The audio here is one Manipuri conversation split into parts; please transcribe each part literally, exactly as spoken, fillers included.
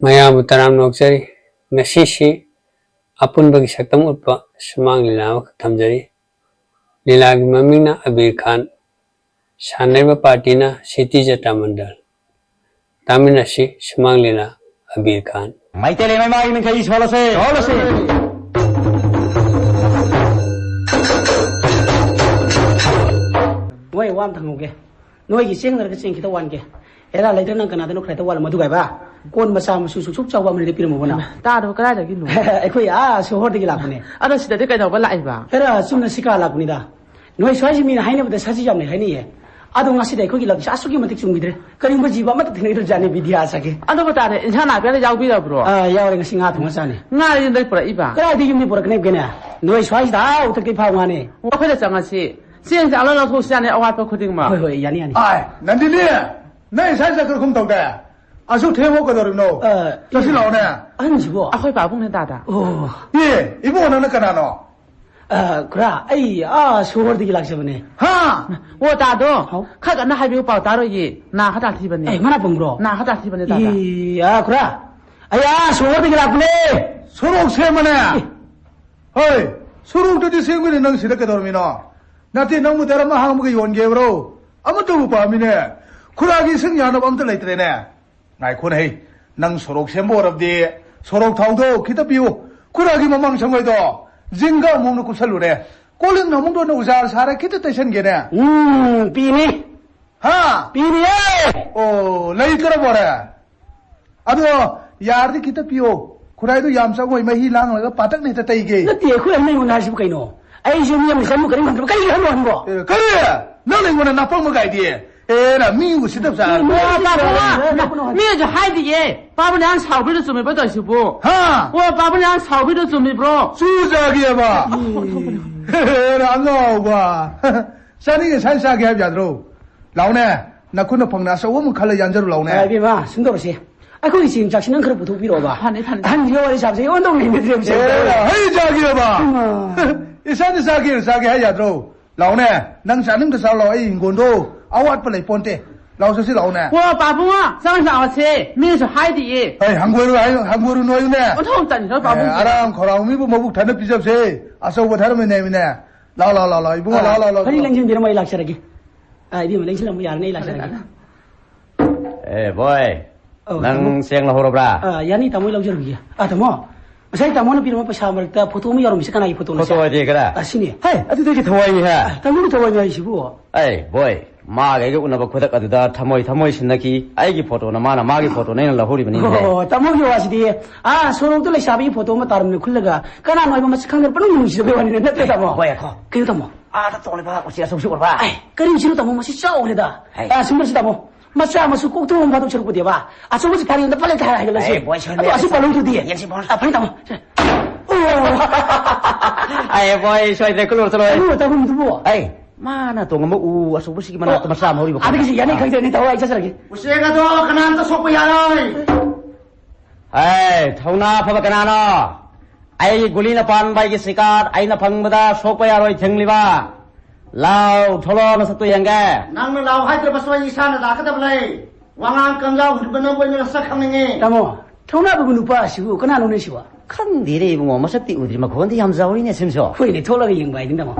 ꯃꯌꯥꯝꯕꯨ ꯇꯔꯥꯝꯅ ꯑꯣꯛꯆꯔꯤ꯫ ꯉꯁꯤꯁꯤ ꯑꯄꯨꯟꯕꯒꯤ ꯁꯛꯇꯝ ꯎꯠꯄ ꯁꯨꯃꯥꯡ ꯂꯤꯂꯥ ꯑꯃꯈꯛ ꯊꯝꯖꯔꯤ꯫ ꯂꯤꯂꯥꯒꯤ ꯃꯃꯤꯡꯅ ꯑꯕꯤꯔ ꯈꯥꯟ꯫ ꯁꯥꯟꯅꯔꯤꯕ ꯄꯥꯔꯇꯤꯅ ꯁꯤꯇꯤ ꯖꯇ꯭ꯔꯥ ꯃꯟꯗꯜ꯫ ꯇꯥꯃꯤꯟꯅꯁꯤ ꯁꯨꯃꯥꯡ ꯂꯤꯂꯥ ꯑꯕꯤꯔ ꯈꯥꯟ꯫ ꯃꯩꯇꯩ ꯂꯩꯃ ꯏꯃꯥꯒꯤ ꯃꯤꯡꯈꯩ ꯁꯣꯜꯂꯁꯦ꯫ ꯁꯣꯜꯂꯁꯦ꯫ ꯃꯣꯏ ꯋꯥ ꯑꯝꯇ ꯍꯪꯍꯧꯒꯦ꯫ ꯅꯣꯏꯒꯤ ꯆꯦꯡꯅꯔꯒ ꯆꯦꯡ ꯈꯤꯇ ꯋꯥꯟꯒꯦ꯫ ꯑꯦꯔꯥ, ꯂꯩꯇ꯭ꯔ ꯅꯪ ꯀꯅꯥꯗꯅꯣ ꯈꯔ ꯍꯦꯛꯇ ꯋꯥꯠꯂꯝꯃꯣ ꯑꯗꯨꯒ ꯍꯥꯏꯕ? ꯀꯣꯟ ꯃꯆꯥ ꯃꯁꯨ ꯁꯨꯛ ꯁꯨꯛ ꯆꯥꯎꯕ ꯑꯃ ꯂꯩꯔ ꯄꯤꯔꯝꯃꯣꯕ ꯅꯪ꯫ ꯇꯥꯗꯕ ꯀꯗꯥꯏꯗꯒꯤꯅꯣ? ꯑꯩꯈꯣꯏ ꯑꯥ ꯁꯣꯍꯣꯔꯗꯒꯤ ꯂꯥꯛꯄꯅꯦ꯫ ꯑꯗꯣ ꯁꯤꯗꯗꯤ ꯀꯩꯗꯧꯕ ꯂꯥꯛꯏꯕ? ꯑꯦꯔꯥ, ꯆꯨꯝꯅ ꯁꯤꯀꯥ ꯂꯥꯛꯄꯅꯤꯗ꯫ ꯅꯣꯏ ꯁ꯭ꯋꯥꯏꯁꯤ ꯃꯤꯅ ꯍꯥꯏꯅꯕꯗ ꯁꯖꯤ ꯌꯥꯝ ꯂꯩ ꯍꯥꯏꯅꯩꯌꯦ꯫ ꯑꯗꯣ ꯉꯁꯤꯗꯤ ꯑꯩꯈꯣꯏꯒꯤ ꯂꯝꯁꯤ ꯑꯁꯨꯛꯀꯤ ꯃꯇꯤꯛ ꯆꯨꯝꯈꯤꯗ꯭ꯔꯦ꯫ ꯀꯔꯤꯒꯨꯝꯕ ꯖꯤꯕ ꯑꯃꯠꯇ ꯊꯦꯡꯅꯈꯤꯗ꯭ꯔꯖꯥꯠꯅꯤ, ꯕꯤꯗ꯭ꯌꯥ ꯆꯥꯒꯦ꯫ ꯑꯗꯨꯕꯨ ꯇꯥꯔꯦ, ꯏꯟꯁꯥꯡ ꯅꯥꯄꯤ ꯑꯃ ꯌꯥꯎꯕꯤꯔꯕ꯭ꯔꯣ? ꯑꯥ, ꯌꯥꯎꯔꯦ, ꯉꯁꯤ ꯉꯥ ꯊꯣꯡꯉ ꯆꯥꯅꯤ꯫ ꯉꯥ ꯌꯨꯝꯗꯒꯤ ꯄꯨꯔꯛꯏꯕ? ꯀꯗꯥꯏꯗ ꯌꯨꯝꯗꯒꯤ ꯄꯨꯔꯛꯀꯅꯤ ꯀꯩꯅꯦ? ꯅꯣꯏ ꯁ꯭ꯋꯥꯏꯁꯤꯗ ꯑꯥ ꯎꯊꯛꯇꯒꯤ ꯐꯥꯕ ꯉꯥꯅꯤ꯫ ꯑꯣ, ꯑꯩꯈꯣꯏꯗ ꯆꯪꯉꯁꯤ꯫ ꯆꯦꯡꯁꯦ ꯑꯂꯣꯟ ꯂꯧꯊꯣꯛꯁꯤ ꯌꯥꯅꯤ, ꯑꯋꯥꯠꯄ ꯈꯨꯗꯤꯡꯃꯛ꯫ ꯍꯣꯏ, ꯍꯣꯏ, ꯌꯥꯅꯤ, ꯌꯥꯅꯤ꯫ ꯑꯥꯏ, ꯅꯟꯗꯤꯅꯤ, ꯅꯪ ꯏꯁꯥ ꯆꯠꯈ꯭ꯔ ꯈꯨꯝ ꯇꯧꯗꯦ꯫ ꯑꯁꯨꯛ ꯊꯦꯡꯉꯣ ꯀꯩꯗꯧꯔꯤꯕꯅꯣ? ꯑ, ꯆꯠꯁꯤ ꯂꯥꯛꯑꯣꯅꯦ꯫ ꯑꯍꯟꯁꯤꯕꯣ? ꯑꯩꯈꯣꯏ ꯄꯥꯕꯨꯡꯅꯦ ꯇꯥꯗ꯫ ꯑꯣ꯫ ꯑꯦ, ꯏꯕꯨꯡꯉꯣ, ꯅꯪꯅ ꯀꯅꯥꯅꯣ? ꯑ, ꯈꯨꯔꯥ, ꯑꯩ ꯑꯥ ꯁꯣꯍꯣꯔꯗꯒꯤ ꯂꯥꯛꯆꯕꯅꯦ꯫ ꯍꯥ? ꯑꯣ, ꯇꯥꯗꯣ꯫ ꯍꯥꯎ꯫ ꯈꯔ ꯀꯟꯅ ꯍꯥꯏꯕꯤꯌꯨ, ꯄꯥꯎ ꯇꯥꯔꯣꯏꯌꯦ꯫ ꯅꯥ ꯈꯔ ꯇꯥꯊꯤꯕꯅꯦ꯫ ꯑꯦ, ꯃꯅꯥ ꯄꯨꯡꯕ꯭ꯔꯣ? ꯅꯥ ꯈꯔ ꯇꯥꯊꯤꯕꯅꯦ ꯇꯥꯗ꯫ ꯏ, ꯑꯥ, ꯈꯨꯔꯥ, ꯑꯩ ꯑꯥ ꯁꯣꯍꯣꯔꯗꯒꯤ ꯂꯥꯛꯄꯅꯦ꯫ ꯁꯣꯔꯣꯛ ꯁꯦꯝꯕꯅꯦ? ꯑꯦ꯫ ꯍꯣꯏ, ꯁꯣꯔꯣꯛꯇꯗꯤ ꯁꯦꯝꯒꯅꯤ, ꯅꯪ ꯁꯤꯗ ꯀꯩꯗꯧꯔꯝꯃꯤꯅꯣ? ꯅꯠꯇꯦ, ꯅꯪꯕꯨ ꯗꯔꯝ ꯑꯍꯥꯡꯕꯒ ꯌꯣꯟꯒꯦꯕ꯭ꯔꯣ? ꯑꯃꯠꯇꯕꯨ ꯄꯥꯝꯃꯤꯅꯦ꯫ ꯈꯨꯔꯥꯒꯤ ꯏꯁꯤꯡ ꯌꯥꯅꯕ ꯑꯝꯇ ꯂꯩꯇ꯭ꯔꯦꯅꯦ꯫ ꯉꯥꯏꯈꯣꯅꯦ ꯍꯩ, ꯅꯪ ꯁꯣꯔꯣꯛ ꯁꯦꯝꯕ ꯑꯣꯏꯔꯕꯗꯤ ꯁꯣꯔꯣꯛ ꯊꯥꯎꯗꯣ ꯈꯤꯇ ꯄꯤꯌꯨ꯫ ꯈꯨꯔꯥꯒꯤ ꯃꯃꯥꯡ ꯁꯪꯒꯣꯏꯗꯣ ꯖꯤꯡꯒ ꯑꯃꯨꯛꯅ ꯀꯨꯞꯁꯜꯂꯨꯔꯦ꯫ ꯀꯣꯜꯍꯤꯡ ꯑꯃꯨꯛꯇ ꯑꯣꯏꯅ ꯎꯖꯥꯔ ꯁꯥꯔ ꯈꯤꯇ ꯇꯩꯁꯟꯒꯦꯅꯦ꯫ ꯎꯝ, ꯄꯤꯅꯤ꯫ ꯍꯥ? ꯄꯤꯅꯤꯌꯦ꯫ ꯑꯣ, ꯂꯩꯇ꯭ꯔꯕꯣꯔꯦ? ꯑꯗꯣ ꯌꯥꯔꯗꯤ ꯈꯤꯇ ꯄꯤꯌꯣ꯫ ꯈꯨꯔꯥꯏꯗꯣ ꯌꯥꯝ ꯆꯪꯉꯣꯏ, ꯃꯍꯤ ꯂꯥꯡꯂꯒ ꯄꯥꯇꯛꯅ ꯍꯦꯛꯇ ꯇꯩꯒꯦ꯫ ꯅꯠꯇꯦ, ꯑꯩꯈꯣꯏ ꯑꯍꯟ ꯑꯩꯉꯣꯟꯗ ꯍꯥꯏꯁꯤꯕꯨ ꯀꯩꯅꯣ? ꯑꯩꯁꯨ ꯃꯤ ꯑꯃꯅ ꯆꯪꯕ ꯀꯔꯤꯝ ꯈꯪꯗꯕ ꯀꯔꯤꯒꯤ ꯑꯍꯟꯅꯣ ꯍꯥꯏꯕꯣ? ꯑꯦ, ꯀꯔꯤ? ꯅꯪꯅ ꯑꯩꯉꯣꯟꯗ ꯅꯥꯄꯪꯕ ꯀꯥꯏꯗꯤ? ꯑꯦꯔꯥ, ꯃꯤ ꯎꯁꯤꯠꯇꯕ ꯁꯥꯔ꯫ ꯃꯤ ꯃꯤ ꯄꯥꯕꯨꯡ, ꯃꯤꯅꯁꯨ ꯍꯥꯏꯗꯤꯌꯦ, ꯄꯥꯕꯨꯡꯅ ꯌꯥꯝ ꯁꯥꯎꯕꯤꯗꯣ ꯆꯨꯝꯃꯤꯕꯣ ꯇꯧꯔꯤꯁꯤꯕꯨ? ꯍꯥ? ꯑꯣ, ꯄꯥꯕꯨꯡꯅ ꯌꯥꯝ ꯁꯥꯎꯕꯤꯗꯣ ꯆꯨꯝꯃꯤꯕ꯭ꯔꯣ? ꯆꯨꯖꯒꯦꯕ꯫ ꯍꯦꯔꯥ, ꯑꯉꯥꯎꯕ꯫ ꯆꯥꯅꯤꯡꯉꯦ ꯁꯥꯏ ꯆꯥꯒꯦ ꯍꯥꯏꯕ ꯌꯥꯗ꯭ꯔꯣ? ꯂꯥꯎꯅꯦ, ꯅꯈꯨꯠꯅ ꯐꯪꯅ ꯑꯆꯧꯕ ꯑꯃ ꯈꯜꯂ ꯌꯥꯟꯖꯔꯨ ꯂꯥꯎꯅꯦ꯫ ꯑ, ꯏꯕꯦꯝꯃ, ꯁꯨꯝ ꯇꯧꯔꯁꯤ꯫ ꯑꯩꯈꯣꯏꯒꯤ ꯆꯦꯡ ꯆꯥꯛꯁꯤ ꯅꯪ ꯈꯔ ꯄꯨꯊꯣꯛꯄꯤꯔꯛꯑꯣꯕ꯫ ꯐꯅꯤ, ꯐꯅꯤ꯫ ꯑꯍꯟꯁꯤꯒ ꯋꯥꯔꯤ ꯁꯥꯕꯁꯦ ꯑꯩꯉꯣꯟꯗ ꯑꯃꯨꯛ ꯍꯩꯅꯗ꯭ꯔꯦꯕ, ꯁꯦ꯫ ꯑꯦꯔꯥ, ꯍꯩ ꯆꯥꯒꯦꯕ꯫ ꯏꯃꯥ꯫ ꯏꯁꯥꯅ ꯆꯥꯒꯦ, ꯆꯥꯒꯦ ꯍꯥꯏ ꯌꯥꯗ꯭ꯔꯣ? ꯂꯥꯎꯅꯦ, ꯅꯪ ꯆꯥꯅꯤꯡꯗ ꯆꯥꯎ ꯂꯥꯎ, ꯑꯩ ꯍꯤꯡꯒꯣꯟꯗꯣ ꯑꯋꯥꯠꯄ ꯂꯩ ꯄꯣꯟꯇꯦ꯫ ꯂꯥꯛꯑꯣ, ꯆꯠꯁꯤ ꯂꯥꯛꯑꯣꯅꯦ꯫ ꯑꯣ, ꯄꯥꯕꯨꯡ, ꯆꯪ ꯂꯥꯛꯑꯣꯁꯦ꯫ ꯃꯤꯅꯁꯨ ꯍꯥꯏꯗꯤꯌꯦ꯫ ꯑꯩ ꯍꯪꯒꯣꯏꯔꯨ ꯍꯥꯏ-, ꯍꯪꯒꯣꯏꯔꯨꯅꯣ ꯍꯥꯏꯌꯨꯅꯦ꯫ ꯑꯣꯟꯊꯣꯛ ꯇꯟꯈ꯭ꯔ ꯄꯥꯕꯨꯡ꯫ ꯑꯦ, ꯑꯔꯥꯝ ꯈꯧꯔꯥꯡꯕ ꯃꯤꯕꯨ ꯃꯕꯨꯛ ꯊꯟꯅ ꯄꯤꯖꯕꯁꯦ ꯑꯆꯧꯕ ꯙꯔꯃꯅꯦꯃꯤꯅꯦ꯫ ꯂꯥꯛꯑꯣ, ꯂꯥꯛꯑꯣ, ꯂꯥꯛꯑꯣ, ꯂꯥꯛꯑꯣ, ꯏꯕꯨꯡꯉꯣ, ꯑꯥ, ꯂꯥꯛꯑꯣ, ꯂꯥꯛꯑꯣ, ꯂꯥꯛꯑꯣ, ꯐꯔꯤ ꯂꯥꯛꯑꯣ꯫ ꯂꯦꯡꯁꯤꯟꯕꯤꯔꯝꯃꯣ, ꯑꯩ ꯂꯥꯛꯆꯔꯒꯦ꯫ ꯑꯥ, ꯏꯕꯦꯝꯃ, ꯂꯦꯡꯁꯤꯜꯂꯝꯃꯣ, ꯌꯥꯔꯅꯤ, ꯑꯩ ꯂꯥꯛꯆꯔꯒꯦ꯫ ꯑꯦ, ꯕꯣꯏ, ꯑꯧ, ꯅꯪ ꯇꯥꯃꯣ꯫ ꯆꯦꯡ ꯂꯧꯍꯧꯔꯕ꯭ꯔꯥ? ꯑꯥ, ꯌꯥꯅꯤ, ꯇꯥꯃꯣ, ꯑꯩ ꯂꯧꯖꯔꯨꯒꯦ꯫ ꯑꯥ, ꯇꯥꯃꯣ, ꯉꯁꯥꯏ ꯇꯥꯃꯣꯅ ꯄꯤꯔꯝꯕ ꯄꯩꯁꯥ ꯃꯔꯛꯇ ꯐꯣꯇꯣ ꯑꯃ ꯌꯥꯎꯔꯝꯃꯤꯁꯦ ꯀꯅꯥꯒꯤ ꯐꯣꯇꯣꯅꯣ, ꯐꯣꯇꯣ ꯁꯦ? ꯍꯥꯏꯗꯤ ꯀꯅꯥ? ꯑꯥ, ꯁꯤꯅꯦ꯫ ꯍꯦ, ꯑꯗꯨꯗꯤ ꯑꯩꯒꯤ ꯊꯋꯥꯏꯅꯤ, ꯍꯦ꯫ ꯑꯥ, ꯇꯥꯃꯣꯒꯤ ꯊꯋꯥꯏꯅꯤ ꯍꯥꯏꯁꯤꯕꯨ? ꯑꯩ, ꯕꯣꯏ, ꯃꯥꯒ ꯑꯩꯒ ꯎꯅꯕ ꯈꯨꯗꯛ ꯑꯗꯨꯗ ꯊꯃꯣꯏ ꯊꯃꯣꯏ ꯁꯤꯟꯅꯈꯤ꯫ ꯑꯩꯒꯤ ꯐꯣꯇꯣꯅ ꯃꯥꯅ, ꯃꯥꯒꯤ ꯐꯣꯇꯣꯅ ꯑꯩꯅ ꯂꯧꯍꯧꯔꯤꯕꯅꯤꯅꯦ꯫ ꯑꯣ, ꯇꯥꯃꯣꯒꯤ ꯋꯥꯁꯤꯗꯤ, ꯑꯥ, ꯁꯣꯔꯣꯛꯇ ꯂꯩꯁꯥꯕꯤꯒꯤ ꯐꯣꯇꯣ ꯑꯃ ꯇꯥꯔꯝꯅ ꯈꯨꯜꯂꯒ ꯀꯅꯥꯅꯣ ꯍꯥꯏꯕ ꯃꯁꯛ ꯈꯪꯗꯅ ꯄꯪꯅꯨꯡ ꯅꯨꯡꯁꯤꯖꯕꯩ ꯋꯥꯅꯤꯅꯦ, ꯅꯠꯇ꯭ꯔ, ꯇꯥꯃꯣ? ꯍꯣꯏ, ꯍꯣꯏ꯫ ꯀꯩꯅꯣ, ꯇꯥꯃꯣ? ꯑꯥꯗ ꯇꯣꯡꯂꯤꯕ ꯎꯆꯦꯛ ꯑꯆꯧꯕꯁꯤ ꯎꯔꯕ? ꯑꯩ, ꯀꯔꯤ ꯎꯆꯦꯛꯅꯣ, ꯇꯥꯃꯣ? ꯃꯁꯤ ꯆꯥꯎꯈ꯭ꯔꯦꯗ꯫ ꯑꯩ꯫ ꯑꯥ, ꯁꯨꯝꯕꯁꯤ, ꯇꯥꯃꯣ꯫ ꯃꯆꯥ ꯃꯁꯨ ꯀꯣꯛ ꯊꯣꯡ ꯐꯥꯗꯣꯛ ꯁꯔꯨꯛꯄꯨꯗꯤꯕ, ꯑꯆꯧꯕꯁꯤ ꯐꯥꯔꯤ ꯑꯝꯇ ꯐꯠ ꯂꯩꯇ ꯍꯥꯏꯔ ꯍꯥꯏꯒꯠꯂꯁꯤ꯫ ꯑꯦ, ꯕꯣꯏ, ꯁꯣꯏ ꯑꯗꯣ ꯑꯁꯤ ꯂꯩꯔꯦ꯫ ꯄꯥꯜꯍꯧꯗꯨꯗꯤ꯫ ꯌꯦꯡꯁꯤ, ꯕꯣꯏ꯫ ꯑꯥ, ꯐꯔꯦ, ꯇꯥꯃꯣ꯫ ꯁꯦ꯫ ꯑꯣ꯫ ꯑꯦ, ꯕꯣꯏ, ꯁꯣꯏꯗ꯭ꯔꯦ, ꯀꯨꯜꯂꯨꯔ ꯆꯠꯂꯣ꯫ ꯇꯥꯃꯣ, ꯇꯥꯃꯣꯗꯨꯕꯨ꯫ ꯑꯦ, ꯃꯥꯅ ꯇꯣꯡꯉꯝꯕ ꯎ ꯑꯆꯧꯕꯁꯤꯒꯤ ꯃꯅꯥꯛꯇ ꯑꯣ, ꯃꯆꯥ ꯑꯃ ꯍꯧꯔꯤꯕ ꯈꯪꯕ꯭ꯔꯥ? ꯑꯗꯨꯒꯤꯁꯤ ꯌꯥꯅꯤ, ꯑꯥ꯫ ꯈꯪꯖꯅꯤ, ꯇꯥꯃꯣ, ꯑꯩ ꯆꯠꯆꯔꯒꯦ꯫ ꯎꯆꯦꯛ ꯑꯗꯣ ꯀꯅꯥꯝꯇ ꯁꯣꯛꯄ ꯌꯥꯔꯣꯏ꯫ ꯑꯦ, ꯊꯧꯅꯥ ꯐꯕ ꯀꯅꯥꯅꯣ? ꯑꯩꯒꯤ ꯒꯨꯂꯤꯅ ꯄꯥꯟꯕ ꯑꯩꯒꯤ ꯁꯤꯀꯥꯔ ꯑꯩꯅ ꯐꯪꯕꯗ ꯁꯣꯛꯄ ꯌꯥꯔꯣꯏ ꯊꯤꯡꯂꯤꯕ꯫ ꯂꯥꯎ, ꯊꯣꯛꯂꯛꯑꯣ, ꯅꯁꯛꯇꯨ ꯌꯦꯡꯒꯦ꯫ ꯅꯪꯅ ꯂꯥꯎ ꯍꯥꯏꯗ꯭ꯔꯕꯁꯨ ꯑꯩ ꯏꯁꯥꯅ ꯂꯥꯛꯀꯗꯕ ꯂꯩ꯫ ꯋꯥꯉꯥꯡ ꯀꯝꯖꯥꯎ ꯍꯨꯟꯕ ꯅꯪꯕꯨ ꯑꯩꯅ ꯅꯁꯛ ꯈꯪꯅꯤꯡꯉꯤ꯫ ꯇꯥꯃꯣ, ꯊꯧꯅꯥ ꯐꯕ ꯅꯨꯄꯥ ꯑꯁꯤꯕꯨ ꯀꯅꯥꯅꯣꯅꯦ ꯁꯤꯕꯣ? ꯈꯪꯗꯦꯅꯦ ꯏꯕꯨꯡꯉꯣ, ꯃꯁꯛꯇꯤ ꯎꯗ꯭ꯔꯤ, ꯃꯈꯣꯟꯗꯤ ꯌꯥꯝ ꯆꯥꯎꯔꯤꯅꯦ ꯁꯤꯝꯁꯣ꯫ ꯍꯣꯏꯅꯦ, ꯊꯣꯛꯂꯒ ꯌꯦꯡꯕ ꯍꯥꯏꯗꯨꯅꯤ, ꯇꯥꯃꯣ꯫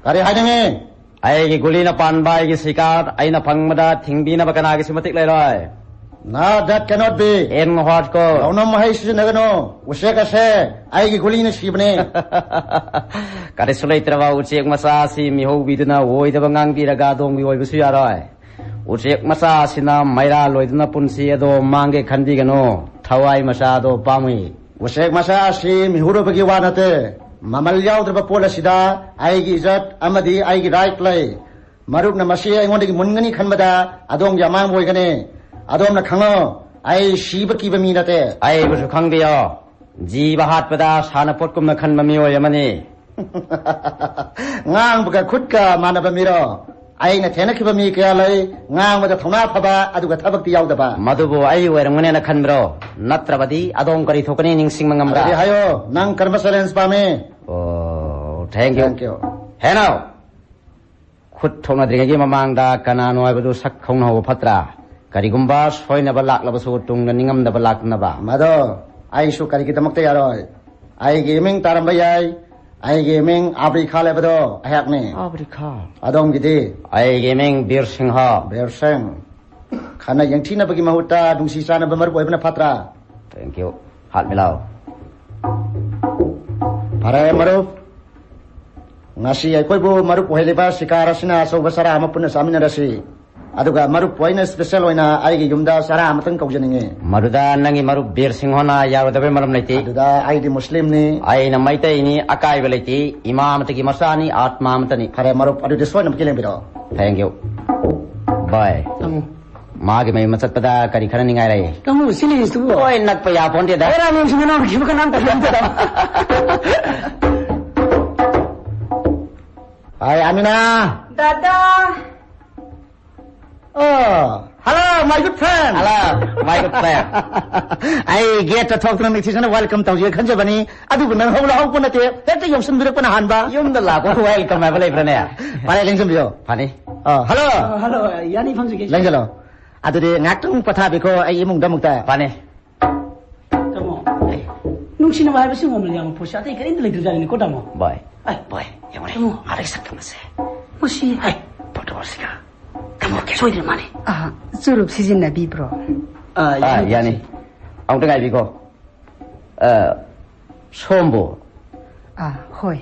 ꯀꯔꯤ ꯍꯥꯏꯅꯤꯡꯉꯤ? ꯑꯩꯒꯤ ꯒꯨꯂꯤꯅ ꯄꯥꯟꯕ ꯑꯩꯒꯤ ꯁꯤꯀꯥꯔ ꯑꯩꯅ ꯐꯪꯕꯗ ꯊꯤꯡꯕꯤꯅꯕ ꯀꯅꯥꯒꯤꯁꯨ ꯃꯇꯤꯛ ꯂꯩꯔꯣꯏ꯫ No, that cannot be. In what court? ꯂꯧꯅꯝ ꯋꯥꯍꯩ ꯁꯤꯖꯤꯟꯅꯒꯅꯨ꯫ ꯎꯆꯦꯛ ꯑꯁꯦ ꯑꯩꯒꯤ ꯒꯨꯂꯤꯅ ꯁꯤꯕꯅꯤ꯫ ꯀꯔꯤꯁꯨ ꯂꯩꯇ꯭ꯔꯕ ꯎꯆꯦꯛ ꯃꯆꯥ ꯑꯁꯤ ꯃꯤꯍꯧꯕꯤꯗꯨꯅ ꯑꯣꯏꯗꯕ ꯉꯥꯡꯕꯤꯔꯒ ꯑꯗꯣꯝꯒꯤ ꯑꯣꯏꯕꯁꯨ ꯌꯥꯔꯣꯏ꯫ ꯎꯆꯦꯛ ꯃꯆꯥ ꯑꯁꯤꯅ ꯃꯩꯔꯥ ꯂꯣꯏꯗꯨꯅ ꯄꯨꯟꯁꯤ ꯑꯗꯣ ꯃꯥꯡꯒꯦ ꯈꯟꯕꯤꯒꯅꯨ꯫ ꯊꯋꯥꯏ ꯃꯆꯥ ꯑꯗꯣ ꯄꯥꯝꯃꯨꯏ꯫ ꯎꯆꯦꯛ ꯃꯆꯥ ꯑꯁꯤ ꯃꯤꯍꯧꯔꯕꯒꯤ ꯋꯥ ꯅꯠꯇꯦ꯫ ꯃꯃꯜ ꯌꯥꯎꯗ꯭ꯔꯕ ꯄꯣꯠ ꯑꯁꯤꯗ ꯑꯩꯒꯤ ꯏꯖꯠ ꯑꯃꯗꯤ ꯑꯩꯒꯤ ꯔꯥꯏꯠ ꯂꯩ꯫ ꯃꯔꯨꯞꯅ ꯃꯁꯤ ꯑꯩꯉꯣꯟꯗꯒꯤ ꯃꯨꯟꯒꯅꯤ ꯈꯟꯕꯗ ꯑꯗꯣꯝꯒꯤ ꯑꯃꯥꯡꯕ ꯑꯣꯏꯒꯅꯤ꯫ ꯑꯗꯣꯝꯅ ꯈꯪꯉꯣ, ꯑꯩ ꯁꯤꯕ ꯀꯤꯕ ꯃꯤ ꯅꯠꯇꯦ꯫ ꯑꯩꯕꯨꯁꯨ ꯈꯪꯕꯤꯌꯣ꯫ ꯖꯤꯕ ꯍꯥꯠꯄꯗ ꯁꯥꯟꯅꯄꯣꯠꯀꯨꯝꯅ ꯈꯟꯕ ꯃꯤꯑꯣꯏ ꯑꯃꯅꯤ꯫ ꯉꯥꯡꯕꯒ ꯈꯨꯠꯀ ꯃꯥꯟꯅꯕ ꯃꯤꯔꯣ? ꯑꯩꯅ ꯊꯦꯡꯅꯈꯤꯕ ꯃꯤ ꯀꯌꯥ ꯂꯩ, ꯉꯥꯡꯕꯗ ꯊꯧꯅꯥ ꯐꯕ, ꯑꯗꯨꯒ ꯊꯕꯛꯇꯤ ꯌꯥꯎꯗꯕ꯫ ꯃꯗꯨꯕꯨ ꯑꯩ ꯑꯣꯏꯔꯝꯒꯅꯦꯅ ꯈꯟꯕ꯭ꯔꯣ? ꯅꯠꯇ꯭ꯔꯕꯗꯤ ꯑꯗꯣꯝ ꯀꯔꯤ ꯊꯣꯛꯀꯅꯤ ꯅꯤꯡꯁꯤꯡꯕ ꯉꯝꯕ꯭ꯔꯥ? ꯑꯗꯨꯗꯤ ꯍꯥꯏꯌꯣ, ꯅꯪ ꯀꯔꯝꯕ ꯆꯦꯂꯦꯟꯖ ꯄꯥꯝꯃꯤ? ꯑꯣ, Thank you. Thank you. ꯍꯦꯅꯧ! ꯈꯨꯠ ꯊꯣꯛꯅꯗ꯭ꯔꯤꯉꯩꯒꯤ ꯃꯃꯥꯡꯗ ꯀꯅꯥꯅꯣ ꯍꯥꯏꯕꯗꯨ ꯁꯛ ꯈꯪꯅꯍꯧꯕ ꯐꯠꯇ꯭ꯔꯥ? ꯀꯔꯤꯒꯨꯝꯕ ꯁꯣꯏꯅꯕ ꯂꯥꯛꯂꯕꯁꯨ ꯇꯨꯡꯗ ꯅꯤꯡꯉꯝꯗꯕ ꯂꯥꯛꯇꯅꯕ꯫ ꯃꯗꯣ ꯑꯩꯁꯨ ꯀꯔꯤꯒꯤꯗꯃꯛꯇ ꯌꯥꯔꯣꯏ? ꯑꯩꯒꯤ ꯏꯃꯤꯡ ꯇꯥꯔꯝꯕ ꯌꯥꯏ꯫ ꯑꯩꯒꯤ ꯏꯃꯤꯡ ꯑꯕ꯭ꯔꯤ ꯈꯥꯟ ꯍꯥꯏꯕꯗꯣ ꯑꯩꯍꯥꯛꯅꯤ꯫ ꯑꯕ꯭ꯔꯤ ꯈꯥꯟ꯫ ꯑꯗꯣꯝꯒꯤꯗꯤ? ꯑꯩꯒꯤ ꯏꯃꯤꯡ ꯕꯤꯔ ꯁꯤꯡꯍ꯫ ꯕꯤꯔ ꯁꯤꯡ꯫ ꯈꯟꯅ ꯌꯦꯡꯊꯤꯅꯕꯒꯤ ꯃꯍꯨꯠꯇ ꯅꯨꯡꯁꯤ ꯆꯥꯟꯅꯕ ꯃꯔꯨꯞ ꯑꯣꯏꯕꯅ ꯐꯠꯇ꯭ꯔꯥ? Thank you. ꯍꯥꯠ ꯃꯤꯂꯥꯎ꯫ ꯐꯔꯦ ꯃꯔꯨꯞ, ꯉꯁꯤ ꯑꯩꯈꯣꯏꯕꯨ ꯃꯔꯨꯞ ꯑꯣꯏꯍꯜꯂꯤꯕ ꯁꯤꯀꯥꯔ ꯑꯁꯤꯅ ꯑꯆꯧꯕ ꯆꯔꯥ ꯑꯃ ꯄꯨꯟꯅ ꯆꯥꯃꯤꯟꯅꯔꯁꯤ꯫ ꯑꯗꯨꯒ ꯃꯔꯨꯞꯄꯨ ꯑꯩꯅ special ꯑꯣꯏꯅ ꯑꯩꯒꯤ ꯌꯨꯝꯗ ꯆꯔꯥ ꯑꯃꯇꯪ ꯀꯧꯖꯅꯤꯡꯉꯤ꯫ ꯃꯗꯨꯗ ꯅꯪꯒꯤ ꯃꯔꯨꯞ ꯕꯤꯔ ꯁꯤꯡꯍꯅ ꯌꯥꯔꯣꯏꯗꯕꯩ ꯃꯔꯝ ꯂꯩꯇꯦ꯫ ꯑꯗꯨꯗ ꯑꯩꯗꯤ ꯃꯨꯁꯂꯤꯝꯅꯤ꯫ ꯑꯩꯅ ꯃꯩꯇꯩꯅꯤ, ꯑꯀꯥꯏꯕ ꯂꯩꯇꯦ꯫ ꯏꯃꯥ ꯑꯃꯇꯒꯤ ꯃꯆꯥꯅꯤ, ꯑꯥꯠꯃꯥ ꯑꯃꯇꯅꯤ꯫ ꯐꯔꯦ ꯃꯔꯨꯞ, ꯑꯗꯨꯗꯤ ꯁꯣꯏꯗꯅꯃꯛꯀꯤ ꯂꯦꯡꯕꯤꯔꯛꯑꯣ꯫ Thank you. Bye. ꯇꯥꯃꯣ꯫ ꯃꯥꯒꯤ ꯃꯌꯨꯝ ꯆꯠꯄꯗ ꯀꯔꯤ ꯈꯔ ꯅꯤꯡꯉꯥꯏ ꯂꯩ? ꯇꯥꯃꯣ, ꯁꯤ ꯂꯩꯔꯤꯁꯤꯕꯨ? ꯍꯣꯏ, ꯅꯛꯄ ꯌꯥꯄꯣꯟꯇꯦꯗ꯫ ꯍꯦꯔꯥ, ꯅꯪꯁꯨ ꯅꯅꯥꯎ ꯅꯨꯡꯁꯤꯕ ꯀꯅꯥꯝꯇ ꯂꯩꯔꯝꯗꯦꯗ꯫ Hi, Amina. ꯗꯥꯗꯥ꯫ Oh, hello, my good friend. Hello, my good friend. ꯑꯩ gate ꯊꯣꯛꯇꯨꯅ ꯅꯤꯡꯊꯤꯖꯅ welcome ꯇꯧꯖꯒꯦ ꯈꯟꯖꯕꯅꯤ, ꯑꯗꯨꯕꯨ ꯅꯪ ꯍꯧ ꯂꯥꯛꯍꯧꯕ ꯅꯠꯇꯦ, ꯍꯦꯛꯇ ꯌꯧꯁꯤꯟꯕꯤꯔꯛꯄꯅ ꯍꯥꯟꯕ꯫ ꯌꯨꯝꯗ ꯂꯥꯛꯄ welcome ꯍꯥꯏꯕ ꯂꯩꯕ꯭ꯔꯅꯦ? ꯐꯔꯦ, ꯂꯦꯡꯁꯤꯟꯕꯤꯌꯣ꯫ ꯐꯅꯤ꯫ ꯑ, hello꯫ ꯑ, hello, ꯌꯥꯅꯤ, ꯐꯝꯖꯒꯦ꯫ ꯂꯦꯡꯁꯤꯜꯂꯣ꯫ ꯑꯗꯨꯗꯤ ꯉꯥꯏꯍꯥꯛꯇꯪ ꯄꯣꯊꯥꯕꯤꯈꯣ, ꯑꯩ ꯏꯃꯨꯡꯗ ꯑꯃꯨꯛꯇ꯫ ꯐꯅꯤ꯫ ꯇꯥꯃꯣ, ꯅꯨꯡꯁꯤꯅꯕ ꯍꯥꯏꯕꯁꯤ ꯉꯣꯝꯅ ꯌꯥꯝꯕ ꯄꯣꯠꯁꯦ ꯑꯇꯩ ꯀꯔꯤꯝꯇ ꯂꯩꯇ꯭ꯔꯖꯥꯠꯅꯤꯀꯣ, ꯇꯥꯃꯣ꯫ ꯚꯥꯏ꯫ ꯑꯦ, ꯚꯥꯏ, ꯌꯦꯡꯉꯨꯅꯦ꯫ ꯇꯥꯃꯣ꯫ ꯃꯥꯗꯩ ꯁꯛ ꯈꯪꯅꯁꯦ꯫ ꯃꯁꯤ꯫ ꯑꯦ, photo ꯑꯁꯤꯒ꯫ ꯇꯥꯃꯣ, ꯁꯣꯏꯗ꯭ꯔꯦ ꯃꯥꯅꯤ꯫ ꯑ, ꯆꯨꯔꯨꯞ ꯁꯤꯖꯤꯟꯅꯕꯤꯕ꯭ꯔꯣ? ꯑ, ꯑ, ꯌꯥꯅꯤ, ꯌꯥꯅꯤ꯫ ꯇꯥꯃꯣ꯫ ꯑꯃꯨꯛꯇ ꯉꯥꯏꯕꯤꯀꯣ꯫ ꯑ, ꯁꯣꯝꯕꯨ? ꯑꯥ, ꯍꯣꯏ꯫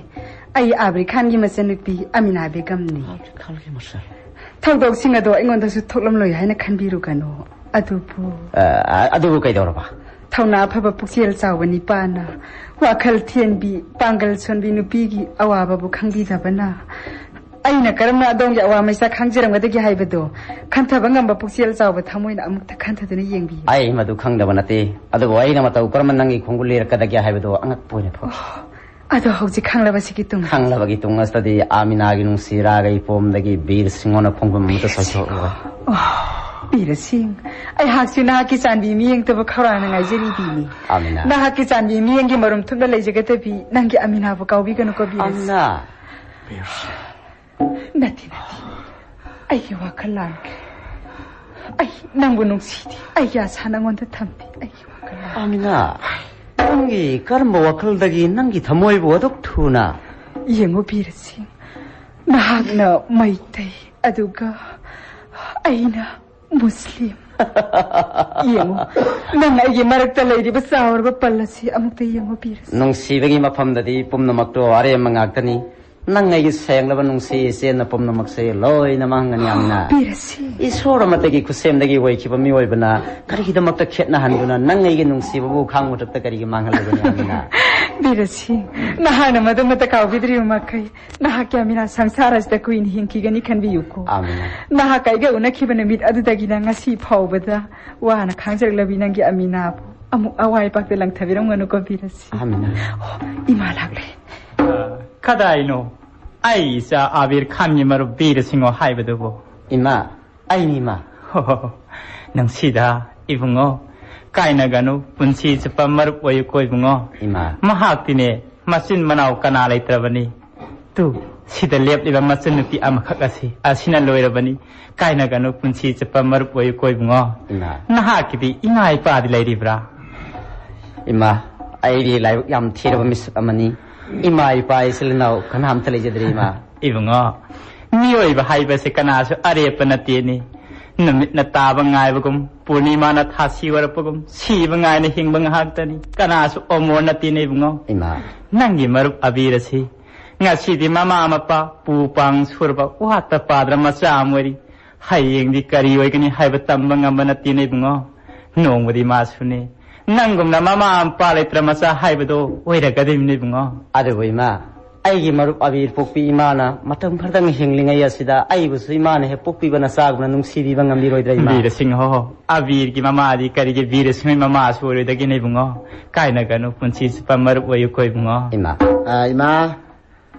ꯑꯩ ꯑꯥꯕ꯭ꯔꯤ ꯈꯥꯟꯒꯤ ꯃꯆꯟꯅꯨꯄꯤ ꯑꯃꯤꯅꯥ ꯕꯦꯒꯝꯅꯤ꯫ ꯑꯥꯕ꯭ꯔꯤ ꯈꯥꯟꯒꯤ ꯃꯆꯟ? ꯊꯧꯗꯣꯛꯁꯤꯡ ꯑꯗꯣ ꯑꯩꯉꯣꯟꯗꯁꯨ ꯊꯣꯛꯂꯝꯂꯣꯏ ꯍꯥꯏꯅ ꯈꯟꯕꯤꯔꯨꯒꯅꯨ꯫ ꯑꯗꯨꯕꯨ ꯑ, ꯑ, ꯑꯗꯨꯕꯨ ꯀꯩꯗꯧꯔꯕ? ꯊꯧꯅꯥ ꯐꯕ ꯄꯨꯛꯆꯦꯜ ꯆꯥꯎꯕ ꯅꯤꯄꯥꯅ ꯋꯥꯈꯜ ꯊꯦꯟꯕꯤ, ꯄꯥꯡꯒꯜ ꯁꯣꯟꯕꯤ ꯅꯨꯄꯤꯒꯤ ꯑꯋꯥꯕꯕꯨ ꯈꯪꯕꯤꯗꯕꯅ ꯑꯩꯅ ꯀꯔꯝꯅ ꯑꯗꯣꯝꯒꯤ ꯑꯋꯥ ꯃꯩꯁꯥ ꯈꯥꯡꯖꯔꯝꯒꯗꯒꯦ ꯍꯥꯏꯕꯗꯣ ꯈꯟꯊꯕ ꯉꯝꯕ ꯄꯨꯛꯆꯦꯜ ꯆꯥꯎꯕ ꯊꯃꯣꯏꯅ ꯑꯃꯨꯛꯇ ꯈꯟꯊꯗꯨꯅ ꯌꯦꯡꯕꯤꯌꯨ꯫ ꯑꯩ ꯃꯗꯨ ꯈꯪꯗꯕ ꯅꯠꯇꯦ, ꯑꯗꯨꯕꯨ ꯑꯩꯅ ꯃꯇꯧ ꯀꯔꯝꯅ ꯅꯪꯒꯤ ꯈꯣꯡꯒꯨꯜ ꯂꯤꯔꯛꯀꯗꯒꯦ ꯍꯥꯏꯕꯗꯨ ꯑꯉꯛꯄ ꯑꯣꯏꯅ ꯐꯥꯎꯏ꯫ ꯑꯣ, ꯑꯗꯣ ꯍꯧꯖꯤꯛ ꯈꯪꯂꯕꯁꯤꯒꯤ ꯇꯨꯡ? ꯈꯪꯂꯕꯒꯤ ꯇꯨꯡ ꯑꯁꯤꯗꯗꯤ ꯑꯥꯃꯤꯅꯥꯒꯤ ꯅꯨꯡꯁꯤ ꯔꯥꯒ ꯏꯄꯣꯝꯗꯒꯤ ꯕꯤꯔ ꯁꯤꯡꯍꯣꯅ ꯈꯣꯡꯒꯨꯜ ꯑꯃꯠꯇ ꯁꯣꯏꯊꯣꯛꯂꯣꯏ꯫ ꯑꯣ꯫ ꯕꯤꯔꯁꯤꯡ, ꯑꯩꯍꯥꯛꯁꯤ ꯅꯍꯥꯛꯀꯤ ꯆꯥꯟꯕꯤ ꯃꯤꯠꯌꯦꯡꯇꯕꯨ ꯈꯧꯔꯥꯡꯅ ꯉꯥꯏꯖꯔꯤꯕꯤꯅꯤ꯫ ꯑꯃꯤꯅꯥ꯫ ꯅꯍꯥꯛꯀꯤ ꯆꯥꯟꯕꯤ ꯃꯤꯠꯌꯦꯡꯒꯤ ꯃꯔꯨꯝ ꯊꯨꯞꯅ ꯂꯩꯖꯒꯗꯕꯤ ꯅꯪꯒꯤ ꯑꯃꯤꯅꯥꯕꯨ ꯀꯥꯎꯕꯤꯒꯅꯨꯀꯣ, ꯕꯤꯔꯁꯤꯡ꯫ ꯑꯃꯤꯅꯥ꯫ ꯅꯠꯇꯦ, ꯅꯠꯇꯦ꯫ ꯑꯩꯒꯤ ꯋꯥꯈꯜ ꯂꯥꯟꯈ꯭ꯔꯦ꯫ ꯑꯩ ꯅꯪꯕꯨ ꯅꯨꯡꯁꯤꯗꯦ꯫ ꯑꯩꯒꯤ ꯑꯁꯥ ꯅꯪꯉꯣꯟꯗ ꯊꯝꯗꯦ꯫ ꯑꯩꯒꯤ ꯋꯥꯈꯜ ꯂꯥꯟꯈ꯭ꯔꯦ꯫ ꯑꯃꯤꯅꯥ, ꯅꯪꯒꯤ ꯀꯔꯝꯕ ꯋꯥꯈꯜꯗꯒꯤ ꯅꯪꯒꯤ ꯊꯃꯣꯏꯕꯨ ꯑꯗꯨꯛ ꯊꯨꯅ? ꯌꯦꯡꯉꯨ, ꯕꯤꯔꯁꯤꯡ, ꯅꯍꯥꯛꯅ ꯃꯩꯇꯩ, ꯑꯗꯨꯒ ꯑꯩꯅ ꯃꯨꯁꯂꯤꯝ꯫ ꯌꯦꯡꯉꯨ, ꯅꯪ ꯑꯩꯒꯤ ꯃꯔꯛꯇ ꯂꯩꯔꯤꯕ ꯆꯥꯎꯔꯕ ꯄꯜ ꯑꯁꯤ ꯑꯃꯨꯛꯇ ꯌꯦꯡꯉꯨ, ꯕꯤꯔꯁꯤꯡ꯫ ꯅꯨꯡꯁꯤꯕꯒꯤ ꯃꯐꯝꯗꯗꯤ ꯄꯨꯝꯅꯃꯛꯇꯣ ꯑꯔꯦꯝꯕ ꯉꯥꯛꯇꯅꯤ꯫ ꯅꯪ ꯑꯩꯒꯤ ꯁꯦꯡꯂꯕ ꯅꯨꯡꯁꯤ ꯏꯆꯦꯟꯅ ꯄꯨꯝꯅꯃꯛꯁꯦ ꯂꯣꯏꯅ ꯃꯥꯡꯒꯅꯤ, ꯑꯃꯤꯅꯥ꯫ ꯕꯤꯔꯁꯤꯡ꯫ ꯏꯁꯣꯔ ꯑꯃꯠꯇꯒꯤ ꯈꯨꯠꯁꯦꯝꯗꯒꯤ ꯑꯣꯏꯈꯤꯕ ꯃꯤꯑꯣꯏꯕꯅ ꯀꯔꯤꯒꯤꯗꯃꯛꯇ ꯈꯦꯠꯅꯍꯟꯗꯨꯅ ꯅꯪ ꯑꯩꯒꯤ ꯅꯨꯡꯁꯤꯕꯕꯨ ꯈꯥꯡ ꯃꯊꯛꯇ ꯀꯔꯤꯒꯤ ꯃꯥꯡꯍꯜꯂꯒꯅꯤ, ꯑꯃꯤꯅꯥ? ꯕꯤꯔꯁꯤꯡ, ꯅꯍꯥꯛꯅ ꯃꯗꯨꯃꯠꯇ ꯀꯥꯎꯕꯤꯗ꯭ꯔꯤꯕ ꯃꯈꯩ ꯅꯍꯥꯛꯀꯤ ꯑꯃꯤꯅꯥ ꯁꯪꯁꯥꯔ ꯑꯁꯤꯗ ꯀꯨꯏꯅ ꯍꯤꯡꯈꯤꯒꯅꯤ ꯈꯟꯕꯤꯌꯨꯀꯣ꯫ ꯑꯃꯤꯅꯥ꯫ ꯅꯍꯥꯛ ꯑꯩꯒ ꯎꯅꯈꯤꯕ ꯅꯨꯃꯤꯠ ꯑꯗꯨꯗꯒꯤꯅ ꯉꯁꯤ ꯐꯥꯎꯕꯗ ꯋꯥꯅ ꯈꯥꯡꯖꯔꯛꯂꯕꯤ ꯅꯪꯒꯤ ꯑꯃꯤꯅꯥꯕꯨ ꯑꯃꯨꯛ ꯑꯋꯥꯏ ꯄꯥꯛꯇ ꯂꯪꯊꯕꯤꯔꯝꯒꯅꯨꯀꯣ, ꯕꯤꯔꯁꯤꯡ꯫ ꯑꯃꯤꯅꯥ꯫ ꯑꯣ, ꯏꯃꯥ ꯂꯥꯛꯂꯦ꯫ ꯑ, ꯀꯗꯥꯏꯅꯣ? ꯑꯩ ꯏꯆꯥ ꯑꯥꯕꯤꯔ ꯈꯥꯟꯒꯤ ꯃꯔꯨꯞ ꯕꯤꯔꯁꯤꯡꯍꯣ ꯍꯥꯏꯕꯗꯨꯕꯨ? ꯏꯃꯥ, ꯑꯩꯅꯤ, ꯏꯃꯥ꯫ ꯍꯣ, ꯍꯣ, ꯍꯣ꯫ ꯅꯨꯡꯁꯤꯗ, ꯏꯕꯨꯡꯉꯣ꯫ ꯀꯥꯏꯅꯒꯅꯨ, ꯄꯨꯟꯁꯤ ꯆꯨꯞꯄ ꯃꯔꯨꯞ ꯑꯣꯏꯌꯨꯀꯣ, ꯏꯕꯨꯡꯉꯣ꯫ ꯏꯃꯥ꯫ ꯃꯍꯥꯛꯇꯤꯅꯦ, ꯃꯆꯤꯟ ꯃꯅꯥꯎ ꯀꯅꯥ ꯂꯩꯇ꯭ꯔꯕꯅꯤ꯫ ꯇꯨ, ꯁꯤꯗ ꯂꯦꯞꯂꯤꯕ ꯃꯆꯟꯅꯨꯄꯤ ꯑꯃꯈꯛ ꯑꯁꯤ, ꯑꯁꯤꯅ ꯂꯣꯏꯔꯕꯅꯤ꯫ ꯀꯥꯏꯅꯒꯅꯨ, ꯄꯨꯟꯁꯤ ꯆꯨꯞꯄ ꯃꯔꯨꯞ ꯑꯣꯏꯌꯨꯀꯣ, ꯏꯕꯨꯡꯉꯣ꯫ ꯏꯃꯥ꯫ ꯅꯍꯥꯛꯀꯤꯗꯤ ꯏꯃꯥ ꯏꯄꯥꯗꯤ ꯂꯩꯔꯤꯕ꯭ꯔꯥ? ꯏꯃꯥ, ꯑꯩꯗꯤ ꯂꯥꯏꯕꯛ ꯌꯥꯝ ꯊꯤꯔꯕ ꯃꯤꯁꯛ ꯑꯃꯅꯤ꯫ ꯏꯃꯥ ꯏꯄꯥ ꯏꯆꯤꯜ ꯏꯅꯥꯎ ꯀꯅꯥꯝꯇ ꯂꯩꯖꯗ꯭ꯔꯦ, ꯏꯃꯥ꯫ ꯏꯕꯨꯡꯉꯣ, ꯃꯤꯑꯣꯏꯕ ꯍꯥꯏꯕꯁꯦ ꯀꯅꯥꯁꯨ ꯑꯔꯦꯞꯄ ꯅꯠꯇꯦꯅꯦ꯫ ꯅꯨꯃꯤꯠꯅ ꯇꯥꯕ ꯉꯥꯏꯕꯒꯨꯝ, ꯄꯨꯔꯅꯤꯃꯥꯅ ꯊꯥꯁꯤ ꯑꯣꯏꯔꯛꯄꯒꯨꯝ, ꯁꯤꯕ ꯉꯥꯏꯅ ꯍꯤꯡꯕ ꯉꯥꯏꯍꯥꯛꯇꯅꯤ꯫ ꯀꯅꯥꯁꯨ ꯑꯃꯣꯔ ꯅꯠꯇꯦꯅꯦ, ꯏꯕꯨꯡꯉꯣ꯫ ꯏꯃꯥ꯫ ꯅꯪꯒꯤ ꯃꯔꯨꯞ ꯑꯕꯤꯔ ꯑꯁꯤ ꯉꯁꯤꯗꯤ ꯃꯃꯥ ꯃꯄꯥ, ꯄꯨ ꯄꯥꯡ ꯁꯨꯔꯕ ꯋꯥꯠꯇ ꯄꯥꯗ꯭ꯔ ꯃꯆꯥ ꯑꯃ ꯑꯣꯏꯔꯤ꯫ ꯍꯌꯦꯡꯗꯤ ꯀꯔꯤ ꯑꯣꯏꯒꯅꯤ ꯍꯥꯏꯕ ꯇꯝꯕ ꯉꯝꯕ ꯅꯠꯇꯦꯅꯦ, ꯏꯕꯨꯡꯉꯣ꯫ ꯅꯣꯡꯃꯗꯤ ꯃꯥꯁꯨꯅꯦ, ꯅꯪꯒꯨꯝꯅ ꯃꯃꯥ ꯃꯄꯥ ꯂꯩꯇ꯭ꯔ ꯃꯆꯥ ꯍꯥꯏꯕꯗꯣ ꯑꯣꯏꯔꯛꯀꯗꯣꯏꯅꯤꯅꯦ, ꯏꯕꯨꯡꯉꯣ꯫ ꯑꯗꯨꯕꯨ ꯏꯃꯥ, ꯑꯩꯒꯤ ꯃꯔꯨꯞ ꯑꯕꯤꯔ ꯄꯣꯛꯄꯤ ꯏꯃꯥꯅ ꯃꯇꯝ ꯈꯔꯗꯪ ꯍꯤꯡꯂꯤꯉꯩ ꯑꯁꯤꯗ ꯑꯩꯕꯨꯁꯨ ꯏꯃꯥꯅ ꯍꯦꯛ ꯄꯣꯛꯄꯤꯕ ꯅꯆꯥꯒꯨꯝꯅ ꯅꯨꯡꯁꯤꯕꯤꯕ ꯉꯝꯕꯤꯔꯣꯏꯗ꯭ꯔꯥ, ꯏꯃꯥ? ꯕꯤꯔꯁꯤꯡꯍꯣ, ꯑꯕꯤꯔꯒꯤ ꯃꯃꯥꯗꯤ ꯀꯔꯤꯒꯤ ꯕꯤꯔꯁꯤꯡꯍꯣꯏ ꯃꯃꯥꯁꯨ ꯑꯣꯏꯔꯣꯏꯗꯒꯦꯅꯦ, ꯏꯕꯨꯡꯉꯣ? ꯀꯥꯏꯅꯒꯅꯨ, ꯄꯨꯟꯁꯤ ꯆꯨꯞꯄ ꯃꯔꯨꯞ ꯑꯣꯏꯌꯨꯀꯣ, ꯏꯕꯨꯡꯉꯣ꯫ ꯏꯃꯥ꯫ ꯑ, ꯏꯃꯥ꯫